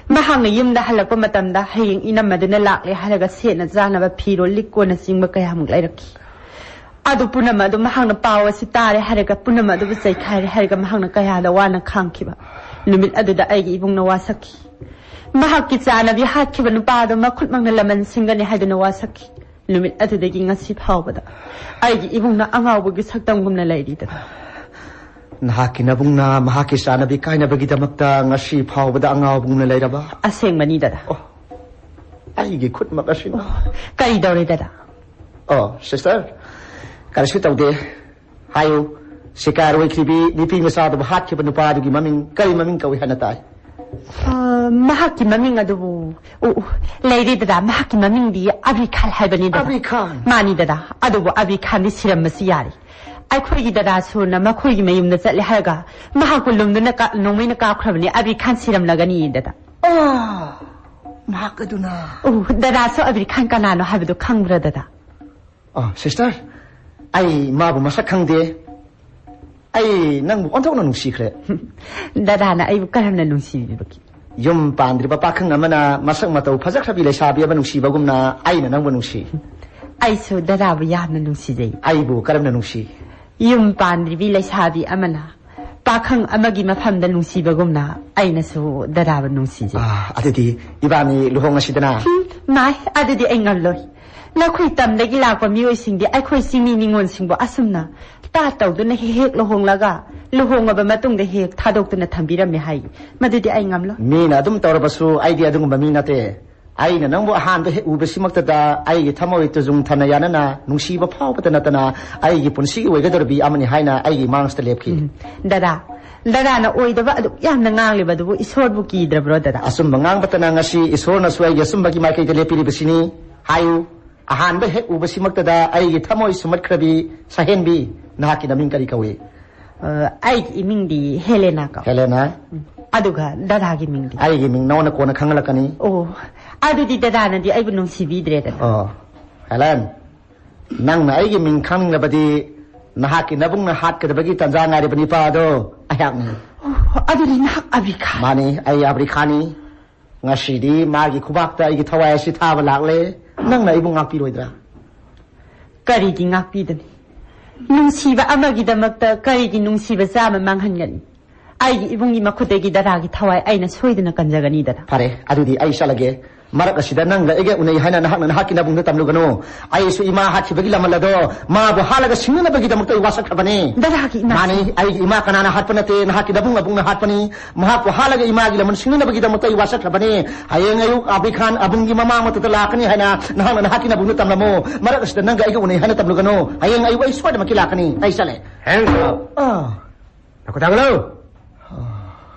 ꯃꯍꯥꯛꯅ ꯌꯨꯝꯗ ꯍꯜꯂꯛꯄ ꯃꯇꯝꯗ ꯍꯌꯦꯡ ꯏꯅꯝꯃꯗꯨꯅ ꯂꯥꯛꯂꯦ ꯍꯥꯏꯔꯒ ꯁꯦꯠꯅ ꯆꯥꯅꯕ ꯐꯤꯔꯣꯜ, ꯂꯤꯛ ꯀꯣꯟꯅꯆꯤꯡꯕ ꯀꯌꯥꯃꯨꯛ ꯂꯩꯔꯛꯈꯤ꯫ ꯑꯗꯨ ꯄꯨꯝꯅꯃꯛ ꯑꯗꯨ ꯃꯍꯥꯛꯅ ꯄꯥꯎ ꯑꯁꯤ ꯇꯥꯔꯦ ꯍꯥꯏꯔꯒ, ꯄꯨꯝꯅꯃꯛ ꯑꯗꯨꯕꯨ ꯆꯩꯈꯥꯏꯔꯦ ꯍꯥꯏꯔꯒ ꯃꯍꯥꯛꯅ ꯀꯌꯥꯗ ꯋꯥꯅ ꯈꯥꯡꯈꯤꯕ꯫ ꯅꯨꯃꯤꯠ ꯑꯗꯨꯗ ꯑꯩꯒꯤ ꯏꯕꯨꯡꯅ ꯋꯥꯁꯛꯈꯤ꯫ ꯃꯍꯥꯛꯀꯤ ꯆꯥꯅꯕꯤ ꯍꯥꯠꯈꯤꯕ ꯅꯨꯄꯥ ꯑꯗꯨ ꯃꯈꯨꯠꯃꯛꯅ ꯂꯃꯟ ꯁꯤꯡꯒꯅꯤ ꯍꯥꯏꯗꯨꯅ ꯋꯥꯁꯛꯈꯤ꯫ ꯅꯨꯃꯤꯠ ꯑꯗꯨꯗꯒꯤ ꯉꯁꯤ ꯐꯥꯎꯕꯗ ꯑꯩꯒꯤ ꯏꯕꯨꯡꯅ ꯑꯉꯥꯎꯕꯒꯤ ꯁꯛꯇꯝꯒꯨꯝꯅ ꯂꯩꯔꯤꯗꯅ꯫ ꯅꯍꯥꯛꯀꯤ ꯅꯕꯨꯡꯅ ꯃꯍꯥꯛꯀꯤ ꯆꯥꯅꯕꯤ ꯀꯥꯏꯅꯕꯒꯤꯗꯃꯛꯇ ꯉꯁꯤ ꯐꯥꯎꯕꯗ ꯑꯉꯥꯎꯕꯒꯨꯝꯅ ꯂꯩꯔꯕ? ꯑꯁꯦꯡꯕꯅꯤ, ꯗꯗꯥ꯫ ꯑꯣ, ꯑꯩꯒꯤ ꯈꯨꯠꯃꯛ ꯑꯁꯤꯅ꯫ ꯑꯣ, ꯀꯔꯤ ꯇꯧꯔꯦ, ꯗꯗꯥ? ꯑꯣ, ꯁꯤꯁꯇꯔ, ꯀꯔꯤꯁꯨ ꯇꯧꯗꯦ꯫ ꯍꯥꯏꯌꯨ, ꯁꯤꯀꯥꯔ ꯑꯣꯏꯈ꯭ꯔꯤꯕꯤ ꯅꯨꯄꯤ ꯃꯆꯥꯗꯨꯕꯨ ꯍꯥꯠꯈꯤꯕ ꯅꯨꯄꯥꯗꯨꯒꯤ ꯃꯃꯤꯡ ꯀꯔꯤ ꯃꯃꯤꯡ ꯀꯧꯏ ꯍꯥꯏꯅ ꯇꯥꯏ? ꯑ, ꯃꯍꯥꯛꯀꯤ ꯃꯃꯤꯡ ꯑꯗꯨꯕꯨ, ꯎ, ꯎ, ꯂꯩꯔꯦ, ꯗꯗꯥ, ꯃꯍꯥꯛꯀꯤ ꯃꯃꯤꯡꯗꯤ ꯑꯕꯤ ꯈꯥꯟ ꯍꯥꯏꯕꯅꯤ, ꯗꯗꯥ꯫ ꯑꯕꯤ ꯈꯥꯟ? ꯃꯥꯅꯤ, ꯗꯗꯥ꯫ ꯑꯗꯨꯕꯨ ꯑꯕꯤ ꯈꯥꯟꯗꯤ ꯁꯤꯔꯝꯕꯁꯨ ꯌꯥꯔꯤ꯫ ꯑꯩꯈꯣꯏꯒꯤ ꯗꯗꯥ ꯁꯨꯔꯅ ꯃꯈꯣꯏꯒꯤ ꯃꯌꯨꯝꯗ ꯆꯠꯂꯦ ꯍꯥꯏꯔꯒ ꯃꯍꯥꯛꯄꯨ ꯂꯨꯝꯗꯨꯅ ꯀꯥ-, ꯅꯣꯡꯃꯩꯅ ꯀꯥꯞꯈ꯭ꯔꯕꯅꯤ꯫ ꯑꯕꯤ ꯈꯥꯟ ꯁꯤꯔꯝꯂꯒꯅꯤ, ꯗꯗꯥ꯫ ꯑꯥ, ꯃꯍꯥꯛ ꯑꯗꯨꯅ? ꯑꯣ, ꯗꯗꯥꯁꯨ ꯑꯕꯤ ꯈꯥꯟ ꯀꯅꯥꯅꯣ ꯍꯥꯏꯕꯗꯨ ꯈꯪꯕ꯭ꯔꯥ, ꯗꯗꯥ? ꯑꯥ, ꯁꯤꯁꯇꯔ, ꯑꯩ ꯃꯥꯕꯨ ꯃꯁꯛ ꯈꯪꯗꯦ꯫ ꯑꯩ ꯅꯪꯕꯨ ꯑꯣꯟꯊꯣꯛꯅ ꯅꯨꯡꯁꯤꯈ꯭ꯔꯦ꯫ ꯗꯗꯥꯅ ꯑꯩꯕꯨ ꯀꯔꯝꯅ ꯅꯨꯡꯁꯤꯕꯤꯕꯒꯦ? ꯌꯨꯝ ꯄꯥꯟꯗ꯭ꯔꯤꯕ ꯄꯥꯈꯪ ꯑꯃꯅ ꯃꯁꯛ ꯃꯇꯧ ꯐꯖꯈ꯭ꯔꯕꯤ ꯂꯩꯁꯥꯕꯤ ꯑꯃ ꯅꯨꯡꯁꯤꯕꯒꯨꯝꯅ ꯑꯩꯅ ꯅꯪꯕꯨ ꯅꯨꯡꯁꯤ꯫ ꯑꯩꯁꯨ ꯗꯗꯥꯕꯨ ꯌꯥꯝꯅ ꯅꯨꯡꯁꯤꯖꯩ꯫ ꯑꯩꯕꯨ ꯀꯔꯝꯅ ꯅꯨꯡꯁꯤ? ꯌꯨꯝ ꯄꯥꯟꯗ꯭ꯔꯤꯕꯤ ꯂꯩꯁꯥꯕꯤ ꯑꯃꯅ ꯄꯥꯈꯪ ꯑꯃꯒꯤ ꯃꯐꯝꯗ ꯅꯨꯡꯁꯤꯕꯒꯨꯝꯅ ꯑꯩꯅꯁꯨ ꯗꯗꯥꯕꯨ ꯅꯨꯡꯁꯤꯖꯩ꯫ ꯑꯥ, ꯑꯗꯨꯗꯤ ꯏꯕꯥꯅꯤ ꯂꯨꯍꯣꯡꯉꯁꯤꯗꯅ꯫ ꯍꯝ, ꯃꯥꯏ, ꯑꯗꯨꯗꯤ ꯑꯩ ꯉꯝꯂꯣꯏ꯫ ꯅꯈꯣꯏ ꯇꯝꯗꯒꯤ ꯂꯥꯛꯄ ꯃꯤꯑꯣꯏꯁꯤꯡꯗꯤ ꯑꯩꯈꯣꯏ ꯆꯤꯡꯃꯤ ꯅꯤꯉꯣꯜꯁꯤꯡꯕꯨ ꯑꯁꯨꯝꯅ ꯇꯥꯠ ꯇꯧꯗꯨꯅ ꯍꯦꯛ ꯍꯦꯛ ꯂꯨꯍꯣꯡꯂꯒ ꯂꯨꯍꯣꯡꯉꯕ ꯃꯇꯨꯡꯗ ꯍꯦꯛ ꯊꯥꯗꯣꯛꯇꯨꯅ ꯊꯝꯕꯤꯔꯝꯃꯤ ꯍꯥꯏ꯫ ꯃꯗꯨꯗꯤ ꯑꯩ ꯉꯝꯂꯣꯏ꯫ ꯃꯤꯅ ꯑꯗꯨꯝ ꯇꯧꯔꯕꯁꯨ ꯑꯩꯗꯤ ꯑꯗꯨꯒꯨꯝꯕ ꯃꯤ ꯅꯠꯇꯦ꯫ ꯑꯩꯅ ꯅꯪꯕꯨ ꯑꯍꯥꯟꯕ ꯍꯦꯛ ꯎꯕꯁꯤꯃꯛꯇꯗ ꯑꯩꯒꯤ ꯊꯃꯣꯏ ꯇꯨꯖꯨꯡ ꯊꯅ ꯌꯥꯅꯅ ꯅꯨꯡꯁꯤꯕ ꯐꯥꯎꯕꯇ ꯅꯠꯇꯅ ꯑꯩꯒꯤ ꯄꯨꯟꯁꯤꯒꯤ ꯑꯣꯏꯒꯗꯧꯔꯕꯤ ꯑꯃꯅꯤ ꯍꯥꯏꯅ ꯑꯩꯒꯤ ꯃꯥꯡꯁꯤꯗ ꯂꯦꯞꯈꯤ꯫ ꯎꯝ꯫ ꯗꯗꯥ, ꯗꯗꯥꯅ ꯑꯣꯏꯗꯕ ꯑꯗꯨꯛ ꯌꯥꯝꯅ ꯉꯥꯡꯂꯤꯕ ꯑꯗꯨꯕꯨ ꯏꯁꯣꯔꯕꯨ ꯀꯤꯗ꯭ꯔꯕ꯭ꯔꯣ, ꯗꯗꯥ? ꯑꯆꯨꯝꯕ ꯉꯥꯡꯕꯇꯅ ꯉꯁꯤ ꯏꯁꯣꯔꯅꯁꯨ ꯑꯩꯒꯤ ꯑꯆꯨꯝꯕꯒꯤ ꯃꯥꯏꯀꯩꯗ ꯂꯦꯞꯄꯤꯔꯤꯕꯁꯤꯅꯤ꯫ ꯍꯥꯏꯌꯨ, ꯑꯍꯥꯟꯕ ꯍꯦꯛ ꯎꯕꯁꯤꯃꯛꯇꯗ ꯑꯩꯒꯤ ꯊꯃꯣꯏ ꯁꯨꯝꯍꯠꯈ꯭ꯔꯕꯤ ꯁꯍꯦꯟꯕꯤ, ꯅꯍꯥꯛꯀꯤ ꯅꯃꯤꯡ ꯀꯔꯤ ꯀꯧꯏ? ꯑ, ꯑꯩꯒꯤ ꯏꯃꯤꯡꯗꯤ ꯍꯦꯂꯦꯅꯥ ꯀꯧꯏ꯫ ꯍꯦꯂꯦꯅꯥ? ꯎꯝ꯫ ꯑꯗꯨꯒ ꯗꯗꯥꯒꯤ ꯃꯤꯡꯗꯤ? ꯑꯩꯒꯤ ꯃꯤꯡ ꯅꯉꯣꯟꯗ ꯀꯣꯟꯅ ꯈꯪꯍꯜꯂꯛꯀꯅꯤ꯫ ꯑꯣ, ꯑꯗꯨꯗꯤ ꯗꯗꯥꯅꯗꯤ ꯑꯩꯕꯨ ꯅꯨꯡꯁꯤꯕꯤꯗ꯭ꯔꯦꯗꯅ꯫ ꯑꯣ, ꯍꯦꯂꯦꯟ, ꯅꯪꯅ ꯑꯩꯒꯤ ꯃꯤꯡ ꯈꯪꯅꯤꯡꯂꯕꯗꯤ ꯅꯍꯥꯛꯀꯤ ꯅꯕꯨꯡꯅ ꯍꯥꯠꯀꯗꯕꯒꯤ ꯇꯥꯟꯖꯥ ꯉꯥꯏꯔꯤꯕ ꯅꯨꯄꯥ ꯑꯗꯣ ꯑꯩꯍꯥꯛꯅꯤ꯫ ꯑꯣ, ꯑꯗꯨꯗꯤ ꯅꯍꯥꯛ ꯑꯕꯤꯈꯥ? ꯃꯥꯅꯤ, ꯑꯩ ꯑꯕ꯭ꯔꯤꯈꯥꯅꯤ꯫ ꯉꯁꯤꯗꯤ ꯃꯥꯒꯤ ꯈꯨꯕꯥꯛꯇ ꯑꯩꯒꯤ ꯊꯋꯥꯏ ꯑꯁꯤ ꯊꯥꯕ ꯂꯥꯛꯂꯦ꯫ ꯅꯪꯅ ꯑꯩꯕꯨ ꯉꯥꯛꯄꯤꯔꯣꯏꯗ꯭ꯔꯥ? ꯀꯔꯤꯒꯤ ꯉꯥꯛꯄꯤꯗꯅꯤ? ꯅꯨꯡꯁꯤꯕ ꯑꯃꯒꯤꯗꯃꯛꯇ ꯀꯔꯤꯒꯤ ꯅꯨꯡꯁꯤꯕ ꯆꯥꯝꯃ ꯃꯥꯡꯍꯟꯒꯅꯤ? ꯑꯩꯒꯤ ꯏꯕꯨꯡꯒꯤ ꯃꯈꯨꯠꯇꯒꯤ ꯗꯗꯥꯒꯤ ꯊꯋꯥꯏ ꯑꯩꯅ ꯁꯣꯏꯗꯅ ꯀꯟꯖꯒꯅꯤ, ꯗꯗꯥ꯫ ꯐꯔꯦ, ꯑꯗꯨꯗꯤ ꯑꯩ ꯆꯠꯂꯒꯦ꯫ ꯃꯔꯛ ꯑꯁꯤꯗ ꯅꯪꯒ ꯑꯩꯒ ꯎꯅꯩ ꯍꯥꯏꯅ ꯅꯍꯥꯛꯅ ꯅꯍꯥꯛꯀꯤ ꯅꯕꯨꯡꯗ ꯇꯝꯂꯨꯒꯅꯨ꯫ ꯑꯩꯁꯨ ꯏꯃꯥ ꯍꯥꯠꯈꯤꯕꯒꯤ ꯂꯃꯟ ꯑꯗꯣ ꯃꯥꯕꯨ ꯍꯥꯠꯂꯒ ꯁꯤꯡꯅꯅꯕꯒꯤꯗꯃꯛꯇ ꯑꯩ ꯋꯥꯁꯛꯈ꯭ꯔꯕꯅꯤ꯫ ꯗꯗꯥꯒꯤ ꯏꯃꯥ꯫ ꯃꯥꯅꯤ, ꯑꯩꯒꯤ ꯏꯃꯥ ꯀꯅꯥꯅ ꯍꯥꯠꯄ ꯅꯠꯇꯦ, ꯅꯍꯥꯛꯀꯤ ꯅꯕꯨꯡ ꯑꯕꯨꯡꯅ ꯍꯥꯠꯄꯅꯤ꯫ ꯃꯍꯥꯛꯄꯨ ꯍꯥꯠꯂꯒ ꯏꯃꯥꯒꯤ ꯂꯃꯟ ꯁꯤꯡꯅꯅꯕꯒꯤꯗꯃꯛꯇ ꯑꯩ ꯋꯥꯁꯛꯈ꯭ꯔꯕꯅꯤ꯫ ꯍꯌꯦꯡ ꯑꯌꯨꯛ ꯑꯕꯤ ꯈꯥꯟ ꯑꯕꯨꯡꯒꯤ ꯃꯃꯥꯡ ꯃꯛꯇꯗ ꯂꯥꯛꯀꯅꯤ ꯍꯥꯏꯅ ꯅꯍꯥꯛꯅ ꯅꯍꯥꯛꯀꯤ ꯅꯕꯨꯡꯗ ꯇꯝꯂꯝꯃꯨ꯫ ꯃꯔꯛ ꯑꯁꯤꯗ ꯅꯪꯒ ꯑꯩꯒ ꯎꯅꯩ ꯍꯥꯏꯅ ꯇꯝꯂꯨꯒꯅꯨ꯫ ꯍꯌꯦꯡ ꯑꯌꯨꯛ ꯑꯩ ꯁꯣꯏꯗꯅꯃꯛꯀꯤ ꯂꯥꯛꯀꯅꯤ꯫ ꯑꯩ ꯆꯠꯂꯦ꯫ ꯍꯦꯟ꯫ ꯑꯥ꯫ ꯅꯈꯨꯠ ꯊꯥꯡꯒꯠꯂꯨ꯫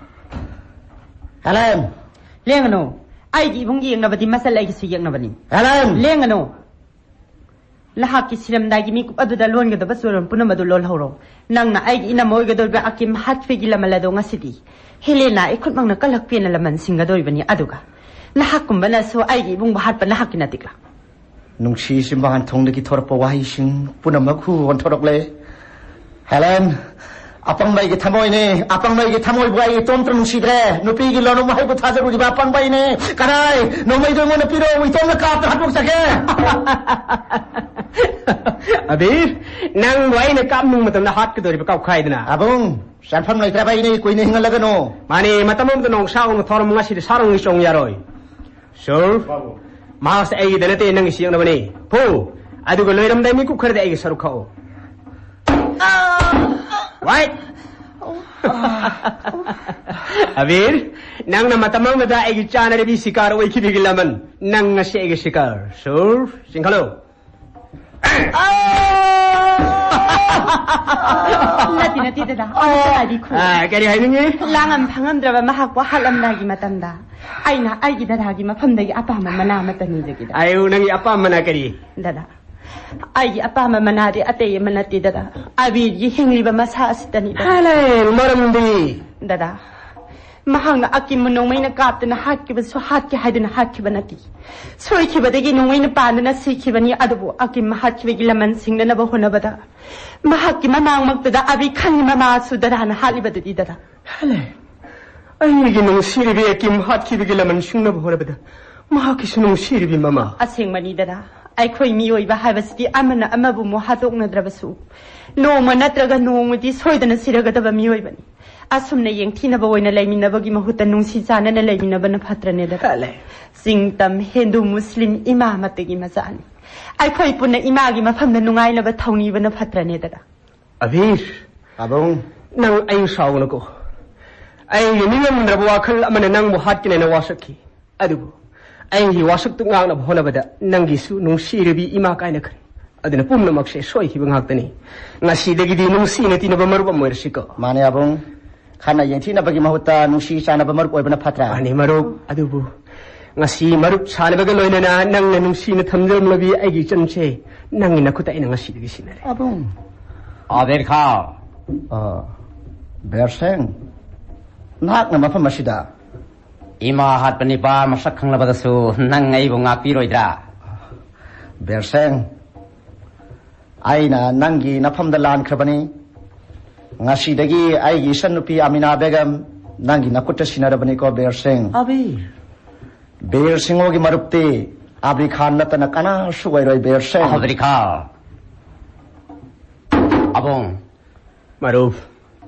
ꯍꯦꯂꯦꯟ! ꯂꯦꯡꯒꯅꯨ꯫ ꯑꯩꯒꯤ ꯏꯕꯨꯡ ꯌꯦꯡꯅꯕꯗꯤ ꯃꯆꯜ ꯑꯩꯒꯤꯁꯨ ꯌꯦꯛꯅꯕꯅꯤ꯫ ꯍꯦꯂꯦꯟ! ꯂꯦꯡꯒꯅꯨ꯫ ꯅꯍꯥꯛꯀꯤ ꯁꯤꯔꯝꯗꯥꯏꯒꯤ ꯃꯤꯀꯨꯞ ꯑꯗꯨꯗ ꯂꯣꯟꯒꯗꯕ ꯆꯣꯏꯔꯣꯟ ꯄꯨꯝꯅꯃꯛ ꯑꯗꯨ ꯂꯣꯜꯍꯧꯔꯣ꯫ ꯅꯪꯅ ꯑꯩꯒꯤ ꯏꯅꯝꯃ ꯑꯣꯏꯒꯗꯧꯔꯤꯕ ꯑꯀꯤꯝ ꯍꯥꯠꯈ꯭ꯔꯦꯒꯤ ꯂꯃꯜ ꯑꯗꯣ ꯉꯁꯤꯗꯤ ꯍꯦꯂꯦꯅꯥ ꯑꯩ ꯈꯨꯠꯃꯛꯅ ꯀꯜꯂꯛꯄꯤꯅ ꯂꯃꯟ ꯁꯤꯡꯒꯗꯧꯔꯤꯕꯅꯤ꯫ ꯑꯗꯨꯒ ꯅꯍꯥꯛꯀꯨꯝꯕꯅꯁꯨ ꯑꯩꯒꯤ ꯏꯕꯨꯡꯕꯨ ꯍꯥꯠꯄ ꯅꯍꯥꯛꯀꯤ ꯅꯇꯤꯛꯂꯥ? ꯅꯨꯡꯁꯤ ꯆꯤꯝꯕꯥꯟ ꯊꯣꯡꯗꯒꯤ ꯊꯣꯔꯛꯄ ꯋꯥꯍꯩꯁꯤꯡ ꯄꯨꯝꯅꯃꯛ ꯍꯨ ꯑꯣꯟꯊꯣꯔꯛꯂꯦ꯫ ꯍꯦꯂꯦꯟ, ꯑꯄꯪꯕ ꯑꯩꯒꯤ ꯊꯃꯣꯏꯅꯦ꯫ ꯑꯄꯪꯕ ꯑꯩꯒꯤ ꯊꯃꯣꯏꯕꯨ ꯑꯩ ꯏꯇꯣꯝꯇ ꯅꯨꯡꯁꯤꯗ꯭ꯔꯦ꯫ ꯅꯨꯄꯤꯒꯤ ꯂꯣꯟ ꯋꯥꯍꯩꯕꯨ ꯊꯥꯖꯔꯨꯔꯤꯕ ꯑꯄꯪꯕ ꯑꯩꯅꯦ꯫ ꯀꯗꯥꯏ? ꯅꯣꯡꯃꯩꯗꯣ ꯑꯩꯉꯣꯟꯗ ꯄꯤꯔꯛꯑꯣ, ꯏꯇꯣꯝꯇ ꯀꯥꯞꯇ ꯍꯥꯠꯇꯣꯛꯆꯒꯦ꯫ ꯑꯕꯤꯔ, ꯅꯪꯕꯨ ꯑꯩꯅ ꯀꯥꯞꯅꯤꯡꯕ ꯃꯇꯝꯗ ꯍꯥꯠꯀꯗꯧꯔꯤꯕ ꯀꯥꯞꯈꯥꯏꯗꯅ꯫ ꯑꯕꯨꯡ, ꯆꯥꯟꯐꯝ ꯂꯩꯇ꯭ꯔꯕ ꯑꯩꯅꯦ, ꯀꯨꯏꯅ ꯍꯤꯡꯍꯜꯂꯒꯅꯨ꯫ ꯃꯥꯅꯦ, ꯃꯇꯝ ꯑꯃꯗ ꯅꯣꯡ ꯁꯥꯒꯨꯝꯅ ꯊꯧꯔꯝ ꯉꯁꯤꯗꯤ ꯁꯥꯔꯣꯡꯒꯤ ꯆꯣꯡ ꯌꯥꯔꯣꯏ꯫ ꯁꯨꯔ, ꯃꯍꯥꯛꯁꯦ ꯑꯩꯒꯤꯗ ꯅꯠꯇꯦ, ꯅꯪꯒꯤ ꯁꯤꯡꯅꯕꯅꯤ꯫ ꯐꯨ, ꯑꯗꯨꯒ ꯂꯣꯏꯔꯝꯗꯥꯏ ꯃꯤꯀꯨꯞ ꯈꯔꯗꯤ ꯑꯩꯒꯤ ꯁꯔꯨꯛ ꯈꯥꯛꯑꯣ꯫ ꯋꯥꯏꯠ! ꯑꯕꯤꯔ, ꯅꯪꯅ ꯃꯇꯝ ꯑꯃꯗ ꯑꯩꯒꯤ ꯆꯥꯅꯔꯤꯕꯤ ꯁꯤꯀꯥꯔ ꯑꯣꯏꯈꯤꯕꯒꯤ ꯂꯃꯟ, ꯅꯪ ꯉꯁꯤ ꯑꯩꯒꯤ ꯁꯤꯀꯥꯔ꯫ ꯁꯨꯔ, ꯆꯤꯡꯈꯠꯂꯨ꯫ ꯅꯠꯇꯦ, ꯅꯠꯇꯦ, ꯗꯗꯥ꯫ ꯑꯃꯨꯛꯇ ꯉꯥꯏꯕꯤꯈꯣ꯫ ꯑꯥ, ꯀꯔꯤ ꯍꯥꯏꯅꯤꯡꯉꯤ? ꯂꯥꯡꯉꯝ ꯐꯪꯉꯝꯗ꯭ꯔꯕ ꯃꯍꯥꯛꯄꯨ ꯍꯥꯠꯂꯝꯗꯥꯏꯒꯤ ꯃꯇꯝꯗ ꯑꯩꯅ ꯑꯩꯒꯤ ꯗꯗꯥꯒꯤ ꯃꯐꯝꯗꯒꯤ ꯑꯄꯥꯝꯕ ꯃꯅꯥ ꯑꯃꯠꯇ ꯅꯤꯖꯒꯦ, ꯗꯗꯥ꯫ ꯑꯌꯨ, ꯅꯪꯒꯤ ꯑꯄꯥꯝꯕꯅ ꯀꯔꯤ? ꯗꯗꯥ, ꯑꯩꯒꯤ ꯑꯄꯥꯝꯕ ꯃꯅꯥꯗꯤ ꯑꯇꯩ ꯑꯃ ꯅꯠꯇꯦ, ꯗꯗꯥ꯫ ꯑꯕꯤꯔꯒꯤ ꯍꯤꯡꯂꯤꯕ ꯃꯁꯥ ꯑꯁꯤꯗꯅꯤ, ꯗꯗꯥ꯫ ꯍꯥꯏꯂꯦ, ꯃꯔꯝꯗꯤ? ꯗꯗꯥ, ꯃꯍꯥꯛꯅ ꯑꯀꯤꯝꯕꯨ ꯅꯣꯡꯃꯩꯅ ꯀꯥꯞꯇꯨꯅ ꯍꯥꯠꯈꯤꯕꯁꯨ ꯍꯥꯠꯀꯦ ꯍꯥꯏꯗꯨꯅ ꯍꯥꯠꯈꯤꯕ ꯅꯠꯇꯦ꯫ ꯁꯣꯏꯈꯤꯕꯗꯒꯤ ꯅꯣꯡꯃꯩꯅ ꯄꯥꯟꯗꯨꯅ ꯁꯤꯈꯤꯕꯅꯤ꯫ ꯑꯗꯨꯕꯨ ꯑꯀꯤꯝ ꯍꯥꯠꯈꯤꯕꯒꯤ ꯂꯃꯟ ꯁꯤꯡꯅꯅꯕ ꯍꯣꯠꯅꯕꯗ ꯃꯍꯥꯛꯀꯤ ꯃꯃꯥꯡꯃꯛꯇꯗ ꯑꯕꯤ ꯈꯥꯟꯒꯤ ꯃꯃꯥꯁꯨ ꯗꯗꯥꯅ ꯍꯥꯠꯂꯤꯕꯗꯨꯗꯤ, ꯗꯗꯥ꯫ ꯍꯥꯏꯂꯦ, ꯑꯩꯒꯤ ꯅꯨꯡꯁꯤꯔꯤꯕꯤ ꯑꯀꯤꯝ ꯍꯥꯠꯈꯤꯕꯒꯤ ꯂꯃꯟ ꯁꯤꯡꯅꯕ ꯍꯣꯠꯅꯕꯗ ꯃꯍꯥꯛꯀꯤꯁꯨ ꯅꯨꯡꯁꯤꯔꯤꯕꯤ ꯃꯃꯥ꯫ ꯑꯁꯦꯡꯕꯅꯤ, ꯗꯗꯥ꯫ ꯑꯩꯈꯣꯏ ꯃꯤꯑꯣꯏꯕ ꯍꯥꯏꯕꯁꯤꯗꯤ ꯑꯃꯅ ꯑꯃꯕꯨ ꯑꯃꯨꯛ ꯍꯥꯠꯇꯣꯛꯅꯗ꯭ꯔꯕꯁꯨ, ꯅꯣꯡꯃ ꯅꯠꯇ꯭ꯔꯒ ꯅꯣꯡꯃꯗꯤ ꯁꯣꯏꯗꯅ ꯁꯤꯔꯒꯗꯕ ꯃꯤꯑꯣꯏꯕꯅꯤ꯫ ꯑꯁꯨꯝꯅ ꯌꯦꯡꯊꯤꯅꯕ ꯑꯣꯏꯅ ꯂꯩꯃꯤꯟꯅꯕꯒꯤ ꯃꯍꯨꯠꯇ ꯅꯨꯡꯁꯤ ꯆꯥꯟꯅꯅ ꯂꯩꯃꯤꯟꯅꯕꯅ ꯐꯠꯇ꯭ꯔꯅꯦꯗꯅ? ꯐꯂꯦ꯫ ꯆꯤꯡ ꯇꯝ ꯍꯤꯟꯗꯨ ꯃꯨꯁꯂꯤꯝ ꯏꯃꯥ ꯑꯃꯠꯇꯒꯤ ꯃꯆꯥꯅꯤ꯫ ꯑꯩꯈꯣꯏ ꯄꯨꯟꯅ ꯏꯃꯥꯒꯤ ꯃꯐꯝꯗ ꯅꯨꯡꯉꯥꯏꯅꯕ ꯊꯧꯅꯤꯕꯅ ꯐꯠꯇ꯭ꯔꯅꯦꯗꯅ? ꯑꯕꯤꯔ꯫ ꯑꯕꯨꯡ꯫ ꯅꯪ ꯑꯩ ꯁꯥꯎꯒꯅꯨꯀꯣ꯫ ꯑꯩꯒꯤ ꯅꯤꯡꯉꯝꯗ꯭ꯔꯕ ꯋꯥꯈꯜ ꯑꯃꯅ ꯅꯪꯕꯨ ꯍꯥꯠꯀꯅꯦꯅ ꯋꯥꯁꯛꯈꯤ꯫ ꯑꯗꯨꯕꯨ ꯑꯩꯒꯤ ꯋꯥꯁꯛꯇꯨ ꯉꯥꯛꯅꯕ ꯍꯣꯠꯅꯕꯗ ꯅꯪꯒꯤꯁꯨ ꯅꯨꯡꯁꯤꯔꯕꯤ ꯏꯃꯥ ꯀꯥꯏꯅꯈ꯭ꯔꯦ꯫ ꯑꯗꯨꯅ ꯄꯨꯝꯅꯃꯛꯁꯦ ꯁꯣꯏꯈꯤꯕ ꯉꯥꯛꯇꯅꯤ꯫ ꯉꯁꯤꯗꯒꯤꯗꯤ ꯅꯨꯡꯁꯤꯅ ꯇꯤꯟꯅꯕ ꯃꯔꯨꯞ ꯑꯃ ꯑꯣꯏꯔꯁꯤꯀꯣ꯫ ꯃꯥꯅꯦ ꯑꯕꯨꯡ꯫ ꯈꯠꯅ ꯌꯦꯡꯊꯤꯅꯕꯒꯤ ꯃꯍꯨꯠꯇ ꯅꯨꯡꯁꯤ ꯆꯥꯟꯅꯕ ꯃꯔꯨꯞ ꯑꯣꯏꯕꯅ ꯐꯠꯇ꯭ꯔꯥ? ꯃꯥꯅꯤ ꯃꯔꯨꯞ, ꯑꯗꯨꯕꯨ ꯉꯁꯤ ꯃꯔꯨꯞ ꯁꯥꯟꯅꯕꯒ ꯂꯣꯏꯅꯅ ꯅꯪꯅ ꯅꯨꯡꯁꯤꯅ ꯊꯝꯖꯔꯝꯂꯕꯤ ꯑꯩꯒꯤ ꯏꯆꯟꯁꯦ ꯅꯪꯒꯤ ꯅꯈꯨꯠꯇ ꯑꯩꯅ ꯉꯁꯤꯗꯒꯤ ꯁꯤꯟꯅꯔꯦ꯫ ꯑꯕꯨꯡ꯫ ꯑꯕꯤꯔ ꯈꯥꯟ꯫ ꯑ, ꯕꯤꯔ ꯁꯤꯡ, ꯅꯍꯥꯛꯅ ꯃꯐꯝ ꯑꯁꯤꯗ? ꯏꯃꯥ ꯍꯥꯠꯄ ꯅꯤꯄꯥ ꯃꯁꯛ ꯈꯪꯂꯕꯗꯁꯨ ꯅꯪ ꯑꯩꯕꯨ ꯉꯥꯛꯄꯤꯔꯣꯏꯗ꯭ꯔꯥ? ꯕꯤꯔ ꯁꯤꯡ, ꯑꯩꯅ ꯅꯪꯒꯤ ꯅꯐꯝꯗ ꯂꯥꯟꯈ꯭ꯔꯕꯅꯤ꯫ ꯉꯁꯤꯗꯒꯤ ꯑꯩꯒꯤ ꯏꯆꯟꯅꯨꯄꯤ ꯑꯃꯤꯅꯥ ꯕꯦꯒꯝ ꯅꯪꯒꯤ ꯅꯈꯨꯠꯇ ꯁꯤꯟꯅꯔꯕꯅꯤꯀꯣ ꯕꯤꯔ ꯁꯤꯡ꯫ ꯑꯕꯤꯔ꯫ ꯕꯤꯔ ꯁꯤꯡꯍꯣꯒꯤ ꯃꯔꯨꯞꯇꯤ ꯑꯕꯤꯔ ꯈꯥꯟ ꯅꯠꯇꯅ ꯀꯅꯥꯁꯨ ꯑꯣꯏꯔꯣꯏ ꯕꯤꯔ ꯁꯤꯡ꯫ ꯑꯕꯤꯔ ꯈꯥꯟ꯫ ꯑꯕꯨꯡ꯫ ꯃꯔꯨꯞ꯫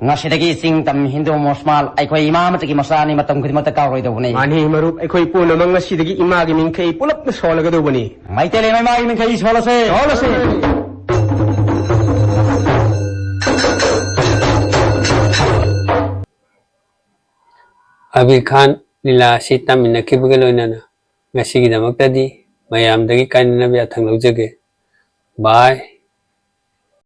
ꯉꯁꯤꯗꯒꯤ ꯆꯤꯡ ꯇꯝ ꯍꯤꯟꯗꯨ ꯃꯨꯁꯃꯥꯜ ꯑꯩꯈꯣꯏ ꯏꯃꯥ ꯑꯃꯠꯇꯒꯤ ꯃꯆꯥꯅꯤ, ꯃꯇꯝ ꯈꯨꯗꯤꯡꯃꯛꯇ ꯀꯥꯎꯔꯣꯏꯗꯧꯕꯅꯤ꯫ ꯃꯥꯅꯤ ꯃꯔꯨꯞ, ꯑꯩꯈꯣꯏ ꯄꯨꯝꯅꯃꯛ ꯉꯁꯤꯗꯒꯤ ꯏꯃꯥꯒꯤ ꯃꯤꯡꯈꯩ ꯄꯨꯂꯞꯅ ꯁꯣꯜꯂꯒꯗꯧꯕꯅꯤ꯫ ꯃꯩꯇꯩ ꯂꯩꯃ ꯏꯃꯥꯒꯤ ꯃꯤꯡꯈꯩ ꯁꯣꯜꯂꯁꯦ꯫ ꯁꯣꯜꯂꯁꯦ꯫ ꯑꯕꯤꯔ ꯈꯥꯟ ꯂꯤꯂꯥ ꯑꯁꯤ ꯇꯥꯃꯤꯟꯅꯈꯤꯕꯒ ꯂꯣꯏꯅꯅ ꯉꯁꯤꯒꯤꯗꯃꯛꯇꯗꯤ ꯃꯌꯥꯝꯗꯒꯤ ꯀꯥꯏꯅꯅꯕ ꯌꯥꯊꯪ ꯂꯧꯖꯒꯦ꯫ ꯕꯥꯏ꯫